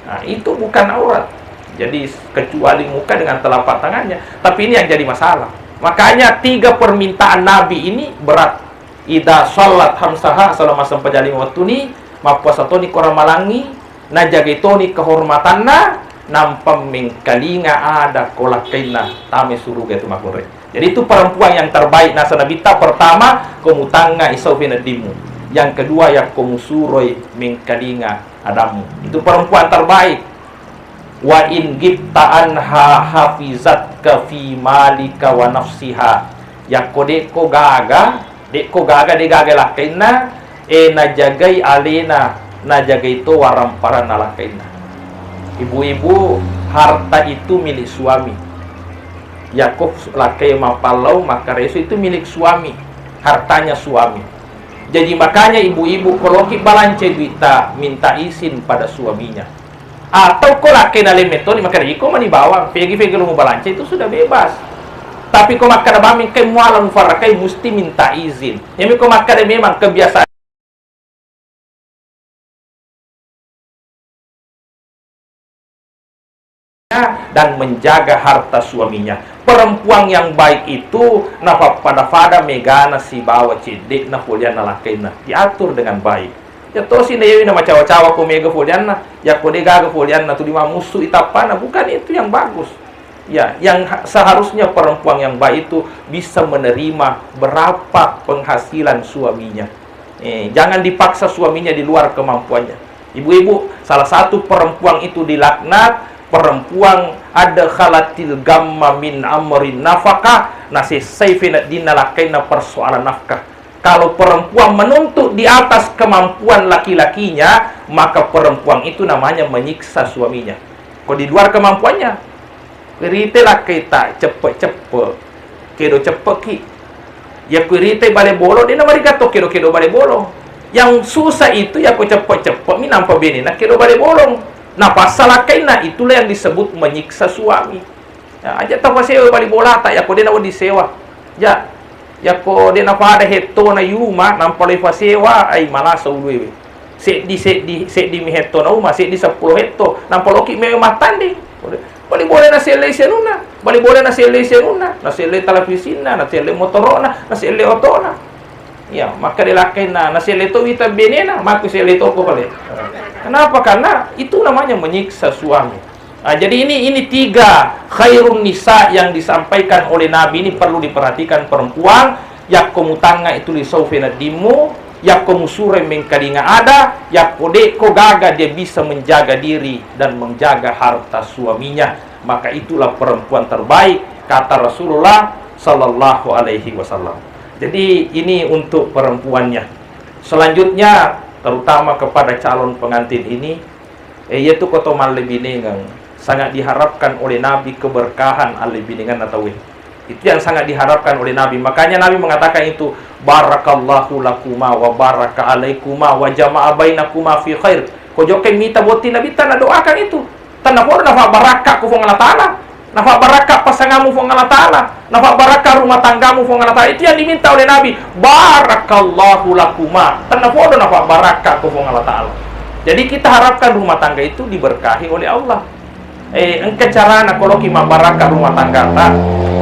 Nah, itu bukan aurat. Jadi, kecuali muka dengan telapak tangannya. Tapi ini yang jadi masalah. Makanya tiga permintaan Nabi ini berat. Idza shallat khamsaha, selama sempajang lima wettuni, mappuasa toni ko ramalangngi, najagai toni kehormatanna, nampa mengkalinga ada ko lakkainna tamai suruga itu makkunrai. Jadi itu perempuan yang terbaik nasa Nabitta, pertama, ko mutangnga isau feneddimmu. Yang kedua, yakko musuroi mengkalinga adammu. Itu perempuan terbaik. Wa in ghibta anha hafizatka fi malika wa nafsiha. Yakko dekko gaga, dekko gaga, de gaga lakkainna, e, najagai alena, najagai to waramparanna lakkainna. Ibu-ibu, harta itu milik suami. Yakko lakkai mapallau, makkareso, itu milik suami, hartanya suami. Jadi makanya ibu-ibu, koloki balanca duitta, minta izin pada suaminya. Atau ko lakkai nalemme toni, makkeda iko mani bawang, fegi-fegi lo mubalanca itu sudah bebas. Tapi ko makkeda bami engkai muala mufarrakai, musti minta izin. Yami ko makkeda memang kebiasaan dan menjaga harta suaminya. Perempuan yang baik itu nafappada-pada megana sibawa cedde'na folianna lakkainna. Diatur dengan baik. Ya tosi na yewi na macawa-cawa ko mega folianna, yakko de gaga folianna tu dimamussu itappana, bukan itu yang bagus. Ya, yang ha-, seharusnya perempuan yang baik itu bisa menerima berapa penghasilan suaminya. Eh, jangan dipaksa suaminya di luar kemampuannya. Ibu-ibu, salah satu perempuan itu dilaknat, perempuan ada khalatil gamma min amrin nafkah, nasessai feneddinna lakkainna persoalan nafkah. Kalau perempuan menuntut di atas kemampuan laki-lakinya, maka perempuan itu namanya menyiksa suaminya. Ko di luar kemampuannya, rite lakkaita ceppe-ceppe, kedo ceppeki. Ya ku rite bale bolong, de namarigatto kedo-kedo bale bolong. Yang susah itu ya ko ceppe-ceppe mi nampa benena kedo bale bolong. Napassa lakkainna, itulah yang disebut menyiksa suami. Ya, aja tapasewa bali bolata, yakko de nawedding sewa. Ja, yakko de napada hettona yuma, nampa lo ifasewa, ai malasa uluewe. Seddi, seddi, seddi mi hettona uma, seddi seppulo hetto, nampa loki mewe mattanding. Bali boleh naselle senuna, bali boleh naselle senuna, naselle televisinna, naselle motorona, naselle otona. Iya, maka dilakkainna, naselle to wita benena, maka selle toko pale. Kenapa? Karena itu namanya menyiksa suami. Ah, jadi ini, ini tiga khairun nisa yang disampaikan oleh Nabi ini perlu diperhatikan perempuan. Yakko mutangnga itu lisau feneddimmu, yakko musuroi mengkalinga ada, yakko dekko gaga dia bisa menjaga diri dan menjaga harta suaminya, maka itulah perempuan terbaik, kata Rasulullah sallallahu alaihi wasallam. Jadi ini untuk perempuannya. Selanjutnya, terutama kepada calon pengantin ini, eh, iyatu ko to mallebinengeng, sangat diharapkan oleh Nabi keberkahan allebinengenna tauwe. Itu yang sangat diharapkan oleh Nabi. Makanya Nabi mengatakan itu, "Barakallahu lakuma wa baraka alaikuma wa jama'a bainakuma fi khair." Ko jokkai mita botting Nabitta nadoakan itu. Tennapodo nafa barakka ko Puang Allah Ta'ala. Nafa barakka pasanganmu Puang Allah Ta'ala. Nafa barakka rumah tanggamu Puang Allah Ta'ala. Itu yang diminta oleh Nabi. Barakallahu lakuma. Tennapodo nafa barakka ko Puang Allah Ta'ala. Jadi kita harapkan rumah tangga itu diberkahi oleh Allah. Eh, engka carana koloki mabbarakka rumah tanggata.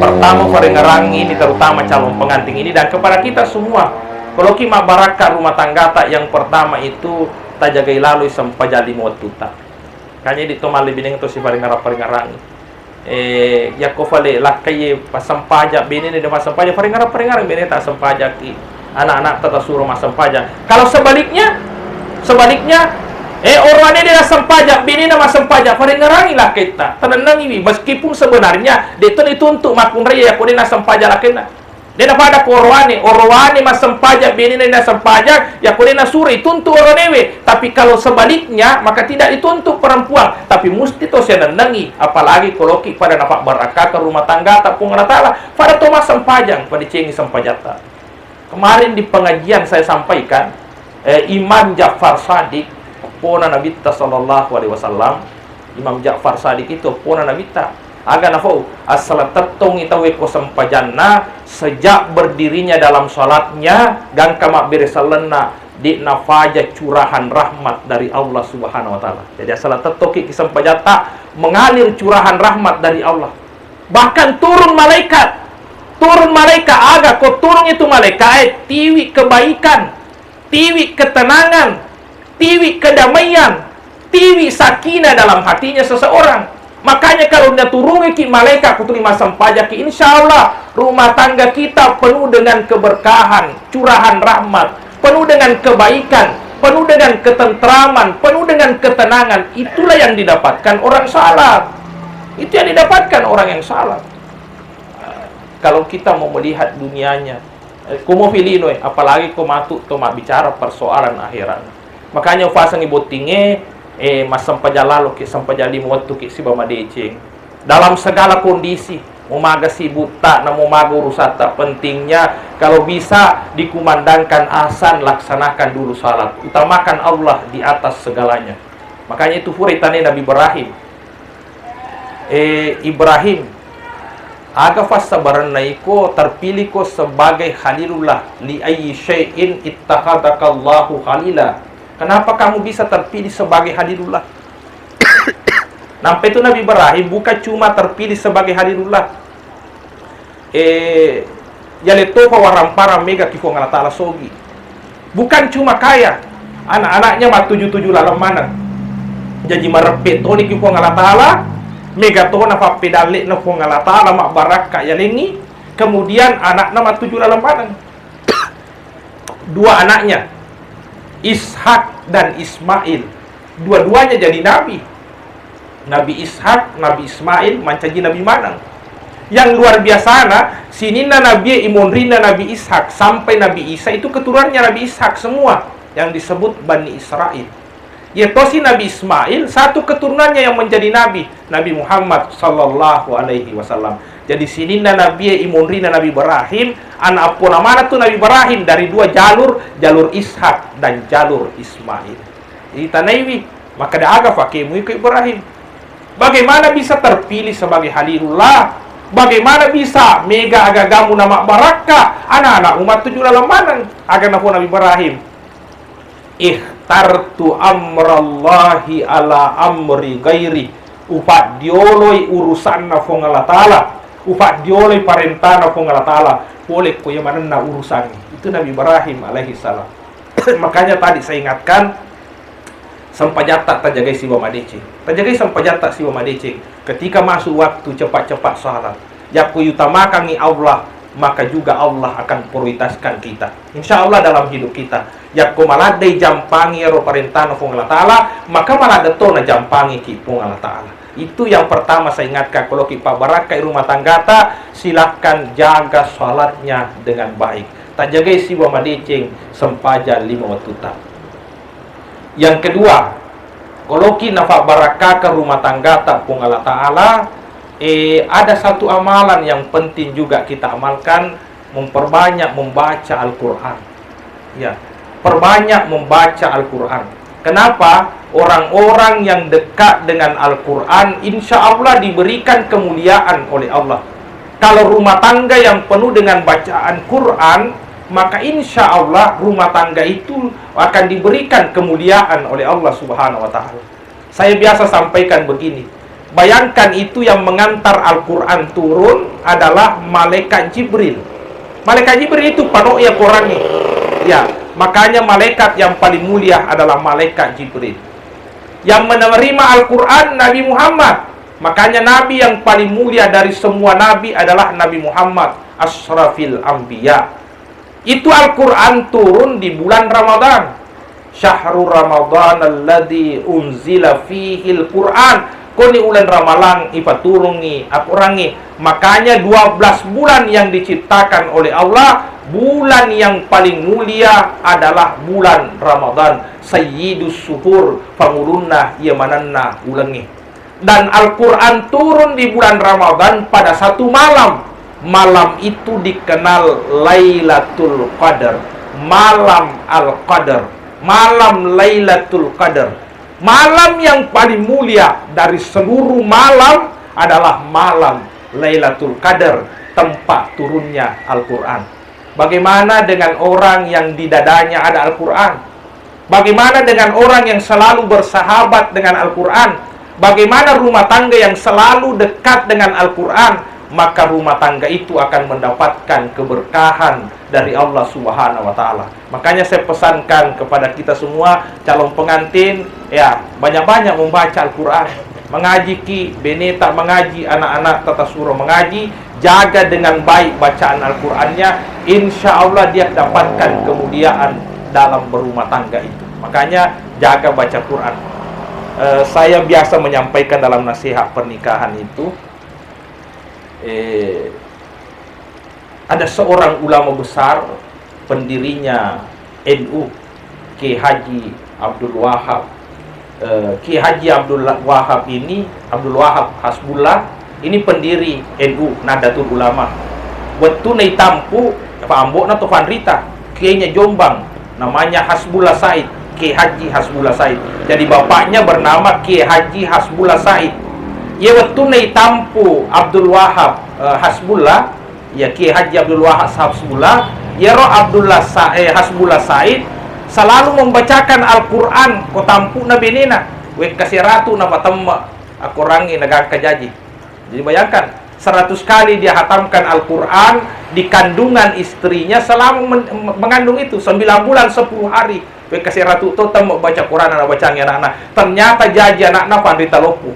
Pertama, farengerangi ini, terutama calon pengantin ini dan kepada kita semua. Koloki mabbarakka rumah tanggata, yang pertama itu tajagai laloi sempajang lima wettutta. Kanya di to mallebineng to sifarengerang-farengerangi. Eh, yakko fale lakkai passempajang, benena de massempajang, farengerang-farengerang beneta assempajangki, anak-anakta tasuro massempajang. Kalau sebaliknya, sebaliknya, eh, orowane de nassempajang, benena massempajang, farengerangi lakkaitta, tanennengiwi, meskipun sebenarnya de to dituntut makkunrai yakko de nassempajang lakkainna. De napada ko orowane, orowane massempajang, benena nassempajang, yakko de nasuro ituntu orowanewe. Tapi kalau sebaliknya, maka tidak dituntut perempuan, tapi musti to sianennengi, apalagi koloki pada nafabbarakkakeng rumah tanggata Puang Allah Ta'ala, pada to massempajang, padecengi sempajatta. Kemarin di pengajian saya sampaikan, eh, Imam Ja'far Shadiq, eppona Nabitta sallallahu alaihi wasallam, Imam Ja'far Shadiq itu eppona Nabitta. Aga nafau, assalang tettongi tauwe ko sempajanna, sejak berdirinya dalam salatnya, gangka mabbere sellenna, de nafaja curahan rahmat dari Allah Subhanahu wa Ta'ala. Jadi, assalang tettoki ki sempajatta, mengalir curahan rahmat dari Allah. Bahkan turun malaikat. Turun malaika, aga ko turun itu malaika, eh, tiwi kebaikan, tiwi ketenangan, tiwi kedamaian, tiwi sakinah dalam hatinya seseorang. Makanya kalau naturungiki malaika kutuli massempajaki, insya Allah rumah tangga kita penuh dengan keberkahan, curahan rahmat, penuh dengan kebaikan, penuh dengan ketentraman, penuh dengan ketenangan. Itulah yang didapatkan orang salat. Itu yang didapatkan orang yang salat. Kalau kita mau melihat dunianya, eh, ko mau pilih, eh, apalagi ko matu to mabbicara persoalan akhirat. Makanya ufasengi bottingnge, eh, massempajang lalo ki, sempajang lima wettu ki siba madeceng. Dalam segala kondisi, mau maga sibutta, na mau maga urusatta, pentingnya kalau bisa dikumandangkan azan, laksanakan dulu salat. Utamakan Allah di atas segalanya. Makanya itu fura itanai Nabi Ibrahim. Eh, Ibrahim, aga fassabarenna iko terpilih ko sebagai Khalilullah? Li ayyi syai'in ittakhadzakallahu khalila? Kenapa kamu bisa terpilih sebagai Khalilullah? Nampa itu Nabi Ibrahim bukan cuma terpilih sebagai Khalilullah. Eh, yale topa waramparang mega ki Puang Allah Ta'ala sogi. Bukan cuma kaya, anak-anaknya mattuju-tuju laleng maneng. Jaji mareppe toni ki Puang Allah Ta'ala, mega tona fappedalle'na Puang Allah Ta'ala, mabbarakka yalengngi, kemudian anakna mattuju laleng maneng. Dua anaknya, Ishak dan Ismail, dua-duanya jadi nabi. Nabi Ishak, Nabi Ismail mancaji nabi maneng. Yang luar biasana, sininna nabi imonrinna Nabi Ishak sampai Nabi Isa itu keturunannya Nabi Ishak semua yang disebut Bani Israel. Iya tosi Nabi Ismail, satu keturunannya yang menjadi nabi, Nabi Muhammad sallallahu alaihi wasallam. Jadi sininna nabi imonrinna Nabi Ibrahim, anak appona mana tu Nabi Ibrahim dari dua jalur, jalur Ishak dan jalur Ismail. Itanaiwi, makkeda aga fakemu iko Ibrahim? Bagaimana bisa terpilih sebagai Khalilullah? Bagaimana bisa mega agagamu namabbarakka, anak-anakmu mattuju laleng maneng? Aga nafo Nabi Ibrahim, "Ikhtartu amrallahi ala amri ghairi." Upaddioloi urusanna Puang Allah Ta'ala, upaddioloi parentana Puang Allah Ta'ala pole ko iya manenna urusangnge. Itu Nabi Ibrahim alaihi salam. Makanya tadi saya ingatkan, sempajatta tajagai sibawa madeceng. Tajagai sempajatta sibawa madeceng. Ketika masuk waktu, cepat-cepat salat. Yakko utamakangi Allah, maka juga Allah akan prioritaskan kita. Insya Allah dalam hidup kita. Yakko maladde jampangi ero parentana Puang Allah Ta'ala, maka maladde to najampangiki Puang Allah Ta'ala. Itu yang pertama saya ingatkan, kalau ki pabbarakkai rumah tanggata, silakan jaga salatnya dengan baik. Tajagai sibawa madeceng sempajang lima wattutta. Yang kedua, koloki nafabbarakkakeng rumah tanggata Puang Allah Ta'ala, eh, ada satu amalan yang penting juga kita amalkan, memperbanyak membaca Al-Quran. Ya, perbanyak membaca Al-Quran. Kenapa? Orang-orang yang dekat dengan Al-Quran, insya Allah diberikan kemuliaan oleh Allah. Kalau rumah tangga yang penuh dengan bacaan Quran, maka insya Allah rumah tangga itu akan diberikan kemuliaan oleh Allah Subhanahu wa Ta'ala. Saya biasa sampaikan begini, bayangkan itu yang mengantar Al-Quran turun adalah malaikat Jibril. Malaikat Jibril itu pano'e Korangnge. Ya, makanya malaikat yang paling mulia adalah malaikat Jibril. Yang menerima Al-Quran Nabi Muhammad. Makanya Nabi yang paling mulia dari semua nabi adalah Nabi Muhammad, asyrafil anbiya. Itu Al-Quran turun di bulan Ramadan. Syahru Ramadan alladzi unzila fihil Quran. Koni ulan Ramalang ipaturungi Al-Qurangnge. Makanya dua belas bulan yang diciptakan oleh Allah, bulan yang paling mulia adalah bulan Ramadan. Sayyidus syuhur, pangulunna iya manenna ulengnge. Dan Al-Quran turun di bulan Ramadan pada satu malam. Malam itu dikenal Lailatul Qadar, malam Al-Qadar, malam Lailatul Qadar. Malam yang paling mulia dari seluruh malam adalah malam Lailatul Qadar, tempat turunnya Al-Quran. Bagaimana dengan orang yang di dadanya ada Al-Quran? Bagaimana dengan orang yang selalu bersahabat dengan Al-Quran? Bagaimana rumah tangga yang selalu dekat dengan Al-Quran? maka rumah tangga itu akan mendapatkan keberkahan dari Allah Subhanahu wa Ta'ala. Makanya, saya pesankan kepada kita semua calon pengantin, ya, banyak-banyak membaca Al-Quran. Mengaji ki, beneta mengaji, anak-anak tata suruh mengaji, jaga dengan baik bacaan Al-Qurannya, insya Allah dia dapatkan kemuliaan dalam berumah tangga itu. Makanya, jaga baca Quran. Eh, saya biasa menyampaikan dalam nasihat pernikahan itu, eh, ada seorang ulama besar, pendirinya N U, Kiai Haji Abdul Wahab. Eh, Kiai Haji Abdul Wahab ini, Abdul Wahab Hasbullah, ini pendiri N U, Nahdlatul Ulama. Wettuna itampu, fa ambo'na to fanrita, kiainya Jombang, namanya Hasbullah Said, Kiai Haji Hasbullah Said. Jadi, bapaknya bernama Kiai Haji Hasbullah Said. Iya, wettuna itampu Abdul Wahab, eh, Hasbullah, ya, Kiai Haji Abdul Wahab Hasbullah, iyaro Abdullah Sa-, eh, Hasbullah Said selalu membacakan Al-Quran ko tampu'na benena. Wekka seratu napatemma akorangnge nagangka jaji. Jadi, bayangkan, seratus kali dia hatamkan Al-Quran di kandungan istrinya selama men-, mengandung itu, sembilan bulan, sepuluh hari. Wekka seratu to temma baca Quran, nabacangi anakna. Ternyata jaji anakna panrita loppo.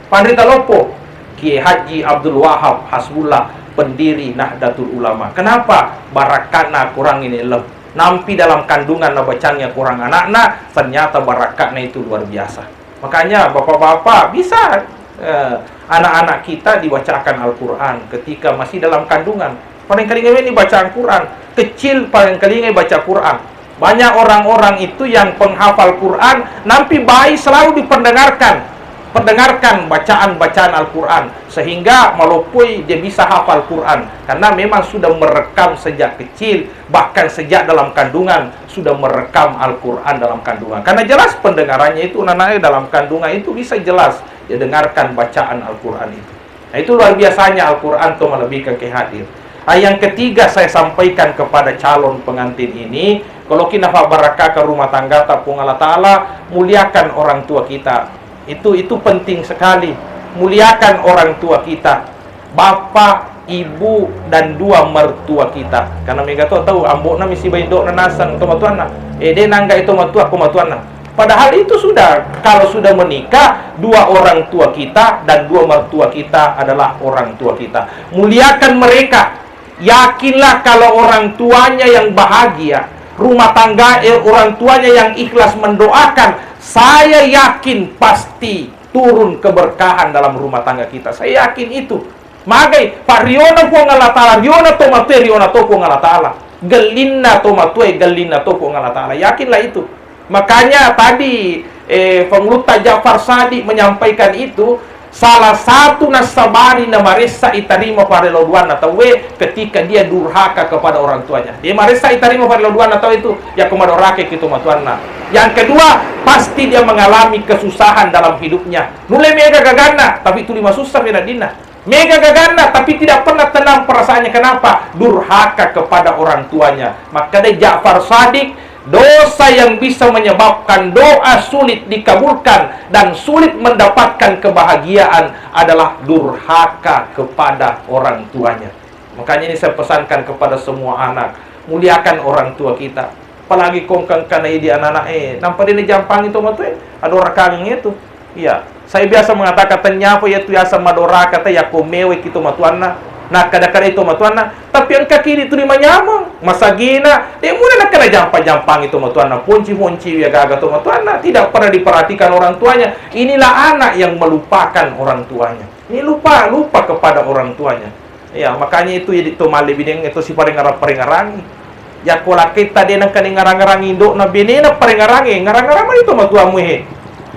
Panrita loppo, Kiai Haji Abdul Wahab Hasbullah, pendiri Nahdlatul Ulama. Kenapa? Barakatna Quran ini lem. Nampi dalam kandungan nabacangi Quran anakna, ternyata barakatna itu luar biasa. Makanya, bapak-bapak, bisa, eh, anak-anak kita dibacakan Al-Quran ketika masih dalam kandungan. Paling kalinga ini bacaan Quran, kecil paling kalinga baca Quran. Banyak orang-orang itu yang penghafal Quran, nampi bayi selalu diperdengarkan, perdengarkan bacaan-bacaan Al-Quran, sehingga maloppoi dia bisa hafal Quran, karena memang sudah merekam sejak kecil, bahkan sejak dalam kandungan sudah merekam Al-Quran dalam kandungan. Karena jelas pendengarannya itu, anak-anak dalam kandungan itu bisa jelas dia dengarkan bacaan Al-Quran itu. Nah, itu luar biasanya Al-Quran tuh melebihkan ke hadir. Ah, yang ketiga saya sampaikan kepada calon pengantin ini, kalau kita barakah ke rumah tangga ta Puang Allah Ta'ala, muliakan orang tua kita. Itu, itu penting sekali. Muliakan orang tua kita. Bapak, ibu, dan dua mertua kita. Karena mega to tahu, ambo'na misi baindo'na nasang, tomatuanna. Eh, de nangga itu matua, ko matuanna. Padahal itu sudah, kalau sudah menikah, dua orang tua kita dan dua mertua kita adalah orang tua kita. Muliakan mereka. Yakinlah kalau orang tuanya yang bahagia, rumah tangga, eh, orang tuanya yang ikhlas mendoakan, saya yakin pasti turun keberkahan dalam rumah tangga kita. Saya yakin itu. Magai, pa riona Puang Allah Ta'ala, riona to matue, riona to Puang Allah Ta'ala. Gellinna to matue, gellinna to Puang Allah Ta'ala. Yakinlah itu. Makanya tadi, eh, Pangulutta Ja'far Shadiq menyampaikan itu, salah satu nasabari na maressa itarima parellau duanna tauwe ketika dia durhaka kepada orang tuanya. Dia maressa itarima parellau duanna tau itu, ya ko madorake ki to matuanna. Yang kedua, pasti dia mengalami kesusahan dalam hidupnya. Nulle mega gaganna, tapi tuli masussa fedaddinna. Mega gaganna, tapi tidak pernah tenang perasaannya. Kenapa? Durhaka kepada orang tuanya. Makkeda Ja'far Shadiq, dosa yang bisa menyebabkan doa sulit dikabulkan dan sulit mendapatkan kebahagiaan adalah durhaka kepada orang tuanya. Makanya ini saya pesankan kepada semua anak, muliakan orang tua kita. Apalagi ko engka-engkana idi anak-anak e, nampa de najampangi to matoa e, adorakangeng itu. Iya, saya biasa mengatakan, tennyapa iya tu yaseng madoraka ta yakko mewai ki to matuanna, nakkada-kadai to matuanna, tapi engka ki di tuli manyameng, masagina, de muda nakkada jampa-jampangi to matuanna, ponci-ponci iya gaga to matuanna, tidak pernah diperhatikan orang tuanya. Inilah anak yang melupakan orang tuanya. Ini lupa, lupa kepada orang tuanya. Iya, makanya itu jadi to mallebineng itu siparengarang-parengarangi. Yakko lakkaitta de nengka nengarang-ngarangi indo'na benena parengarangi, ngarang-ngarang mani to matuammu he.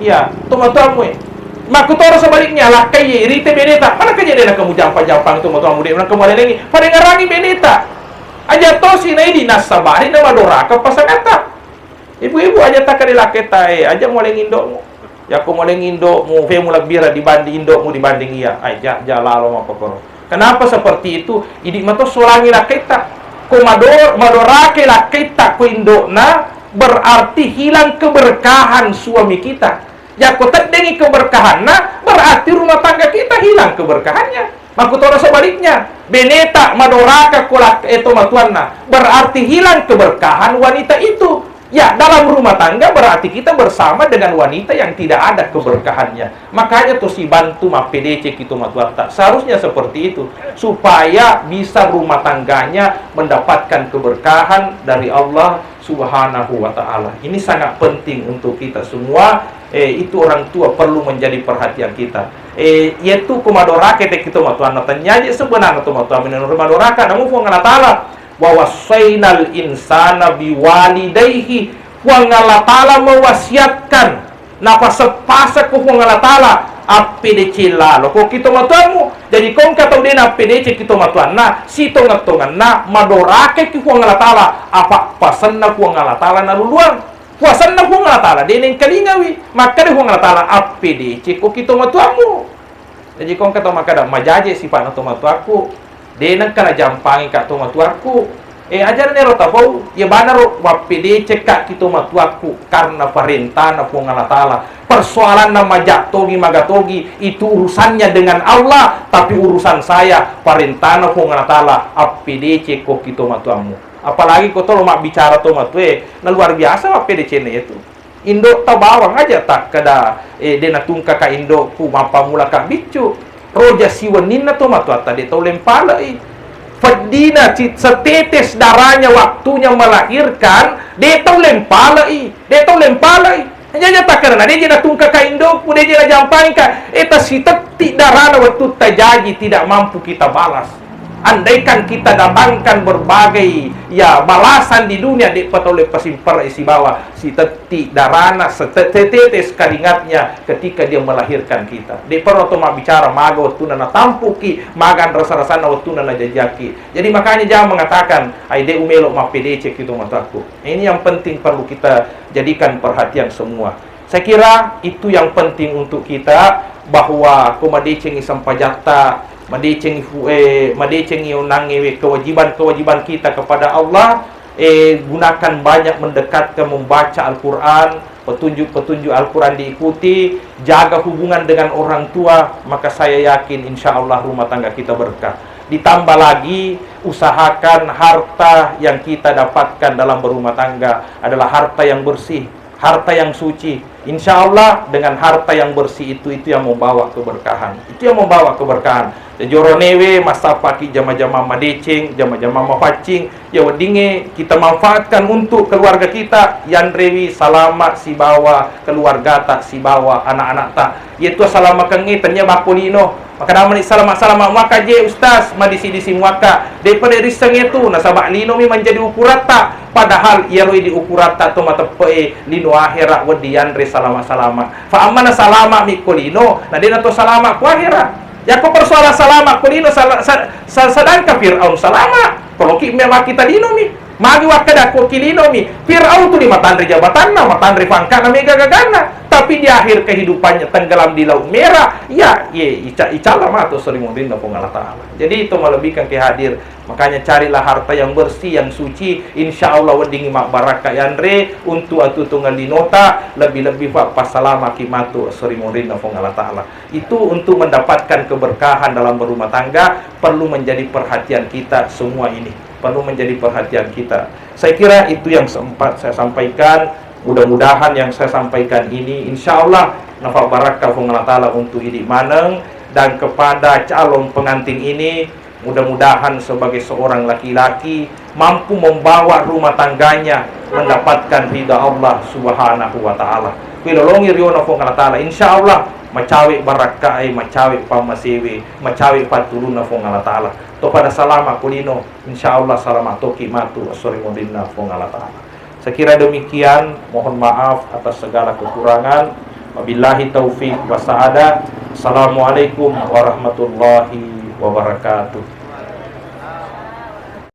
Iya, to matuammu he. Makkutoro sebaliknya, lakkai ye irite beneta, mana kaje de nengka mujampa-jampangi to matuammu de nengka mualelengi, parengarangi beneta. Aja tosi naidi nassabari na madoraka pasangatta. Ibu-ibu, aja takkeda lakkaitta e, aja mualeng indo'mu. Yakko mualeng indo'mu, femu lebbira dibanding indo'mu dibanding iya. Ai, ja, ja lalo mappakoro. Kenapa seperti itu? Idi mato solangi lakkaitta. Ko mado-, madorake lakkaitta ko indo'na, berarti hilang keberkahan suami kita. Yakko teddengi keberkahanna, berarti rumah tangga kita hilang keberkahannya. Makkutoro sebaliknya, beneta madoraka ko lak-, eh, tomatuanna, berarti hilang keberkahan wanita itu. Ya, dalam rumah tangga berarti kita bersama dengan wanita yang tidak ada keberkahannya. Makanya tuh si bantu mappedeceki tomatuatta. Seharusnya seperti itu, supaya bisa rumah tangganya mendapatkan keberkahan dari Allah Subhanahu wa Ta'ala. Ini sangat penting untuk kita semua. Eh, itu orang tua perlu menjadi perhatian kita. Eh, yaitu ko madoraka teki tomatuanna, tenniaje sebenarna tomatuanna menurut madoraka, namun Puang Allah Ta'ala, "Wa wassainal insana biwalidaihi." Puang Allah Ta'ala mewasiatkan, napasepasek ko Puang Allah Ta'ala, appedeceng lalo ko ki tomatuammu. Jadi ko engka tau de' nappedeceng ki tomatuanna, sitongeng-tongenna madoraka ki Puang Allah Ta'ala, apa pasenna Puang Allah Ta'ala naluluang. Puasenna Puang Allah Ta'ala de' nengkalingawi. Makkeda Puang Allah Ta'ala, "Appedeceng ko ki tomatuammu." Jaji ko engka tau makkeda, "Majaje sipa'na tomatuakku, de' nengka najampangi ka tomatuakku." Eh, aja' nero tapau, iya banaro, "Wappedecekka ki tomatuakku karena parentana Puang Allah Ta'ala." Persoalanna maja' togi, maga togi, itu urusannya dengan Allah, tapi urusan saya, parentana Puang Allah Ta'ala, appedeceng ko ki tomatuammu. Apalagi ko tolo mabbicara tomatue, na luar biasa mappedecenna itu. Indo'ta bawang aja takkeda, eh, de' natungkaka indo'ku, mappammulaka biccu. Roja siwenninna tomatuatta de' tau lempale'i. Feddina ci-, setetes darahnya waktunya melahirkan, de' tau lempale'i, de' tau lempale'i. Jaja takkeda na de' je natungkaka indo'ku, de' je najampangka, eh, tasitetti darana wettutta jaji tidak mampu kita balas. Andaikan kita datangkan berbagai, ya, balasan di dunia, de'pa tau le pasimperre sibawa sitetti darana, sete-, setetes keringatnya ketika dia melahirkan kita. De'pa ro to mabbicara maga wettunna natampuki, maga rasa-rasanna wettunna najajiaki. Jadi makanya jangan mengatakan, "Ai, de' umelo mappedeceng ki tomatuakku." Ini yang penting perlu kita jadikan perhatian semua. Saya kira itu yang penting untuk kita, bahwa ko madecengi sempajatta, madecengi fu-, eh, madecengi onangnge we kewajiban-kewajiban kita kepada Allah, eh, gunakan banyak mendekatkan membaca Al-Quran, petunjuk-petunjuk Al-Quran diikuti, jaga hubungan dengan orang tua, maka saya yakin insya Allah rumah tangga kita berkah. Ditambah lagi, usahakan harta yang kita dapatkan dalam berumah tangga adalah harta yang bersih, harta yang suci. Insya Allah, dengan harta yang bersih itu, itu yang membawa keberkahan. Itu yang membawa keberkahan. Jajoronewe, massapaki jama-jama madeceng, jama-jama mapaccing. Ya weddingnge kita manfaatkan untuk keluarga kita. Yanrewi salama sibawa keluargata, sibawa anak-anakta. Yaitu salamakengnge tennia bakko lino. Makkedamani salama-salama muakka je, Ustaz, madisi-disi muakka. De'pa de' risseng itu, nasaba linomi menjadi ukuratta. Padahal iyaro idi ukuratta to mateppe'e lino ahera wedding yanre salama-salama. Fa ammana salama mi ko lino, na de'na to salama ko ahera. Yako persoalan salama ko lino, sala-, sa-, sa-, sedangkan Fir'aun salama. Koloki memang kita linomi. Magi wakkeda ko kilinomi, Firaun tu di matanre jabatanna, matanre pangkana, mega gaganna. Tapi di akhir kehidupannya tenggelam di Laut Merah, ya, ye, ica-, icalla matu sorimunrinna Puang Allah Ta'ala. Jadi itu melebihkan ke hadir. Makanya carilah harta yang bersih, yang suci. Insya Allah weddingi mabbarakka yanre untuk atutungan linota, lebih-lebih fa passalamaki matu sorimunrinna Puang Allah Ta'ala. Itu untuk mendapatkan keberkahan dalam berumah tangga perlu menjadi perhatian kita semua ini. Perlu menjadi perhatian kita. Saya kira itu yang sempat saya sampaikan. Mudah-mudahan yang saya sampaikan ini, insya Allah, nafa barakka Puang Allah Ta'ala untuk idi maneng dan kepada calon pengantin ini, mudah-mudahan sebagai seorang laki-laki mampu membawa rumah tangganya mendapatkan ridha Allah Subhanahu wa Ta'ala. Kuilolongi riona Puang Allah Ta'ala, insya Allah macawe barakkae, macawe pammasewe, macawe pattulunna Puang Allah Ta'ala. To pada salama kulino, insya Allah salama toki matu assorimunrinna Puang Allah Ta'ala. Saya kira demikian, mohon maaf atas segala kekurangan. Wabillahi taufik wa sa'adah. Assalamualaikum warahmatullahi wabarakatuh.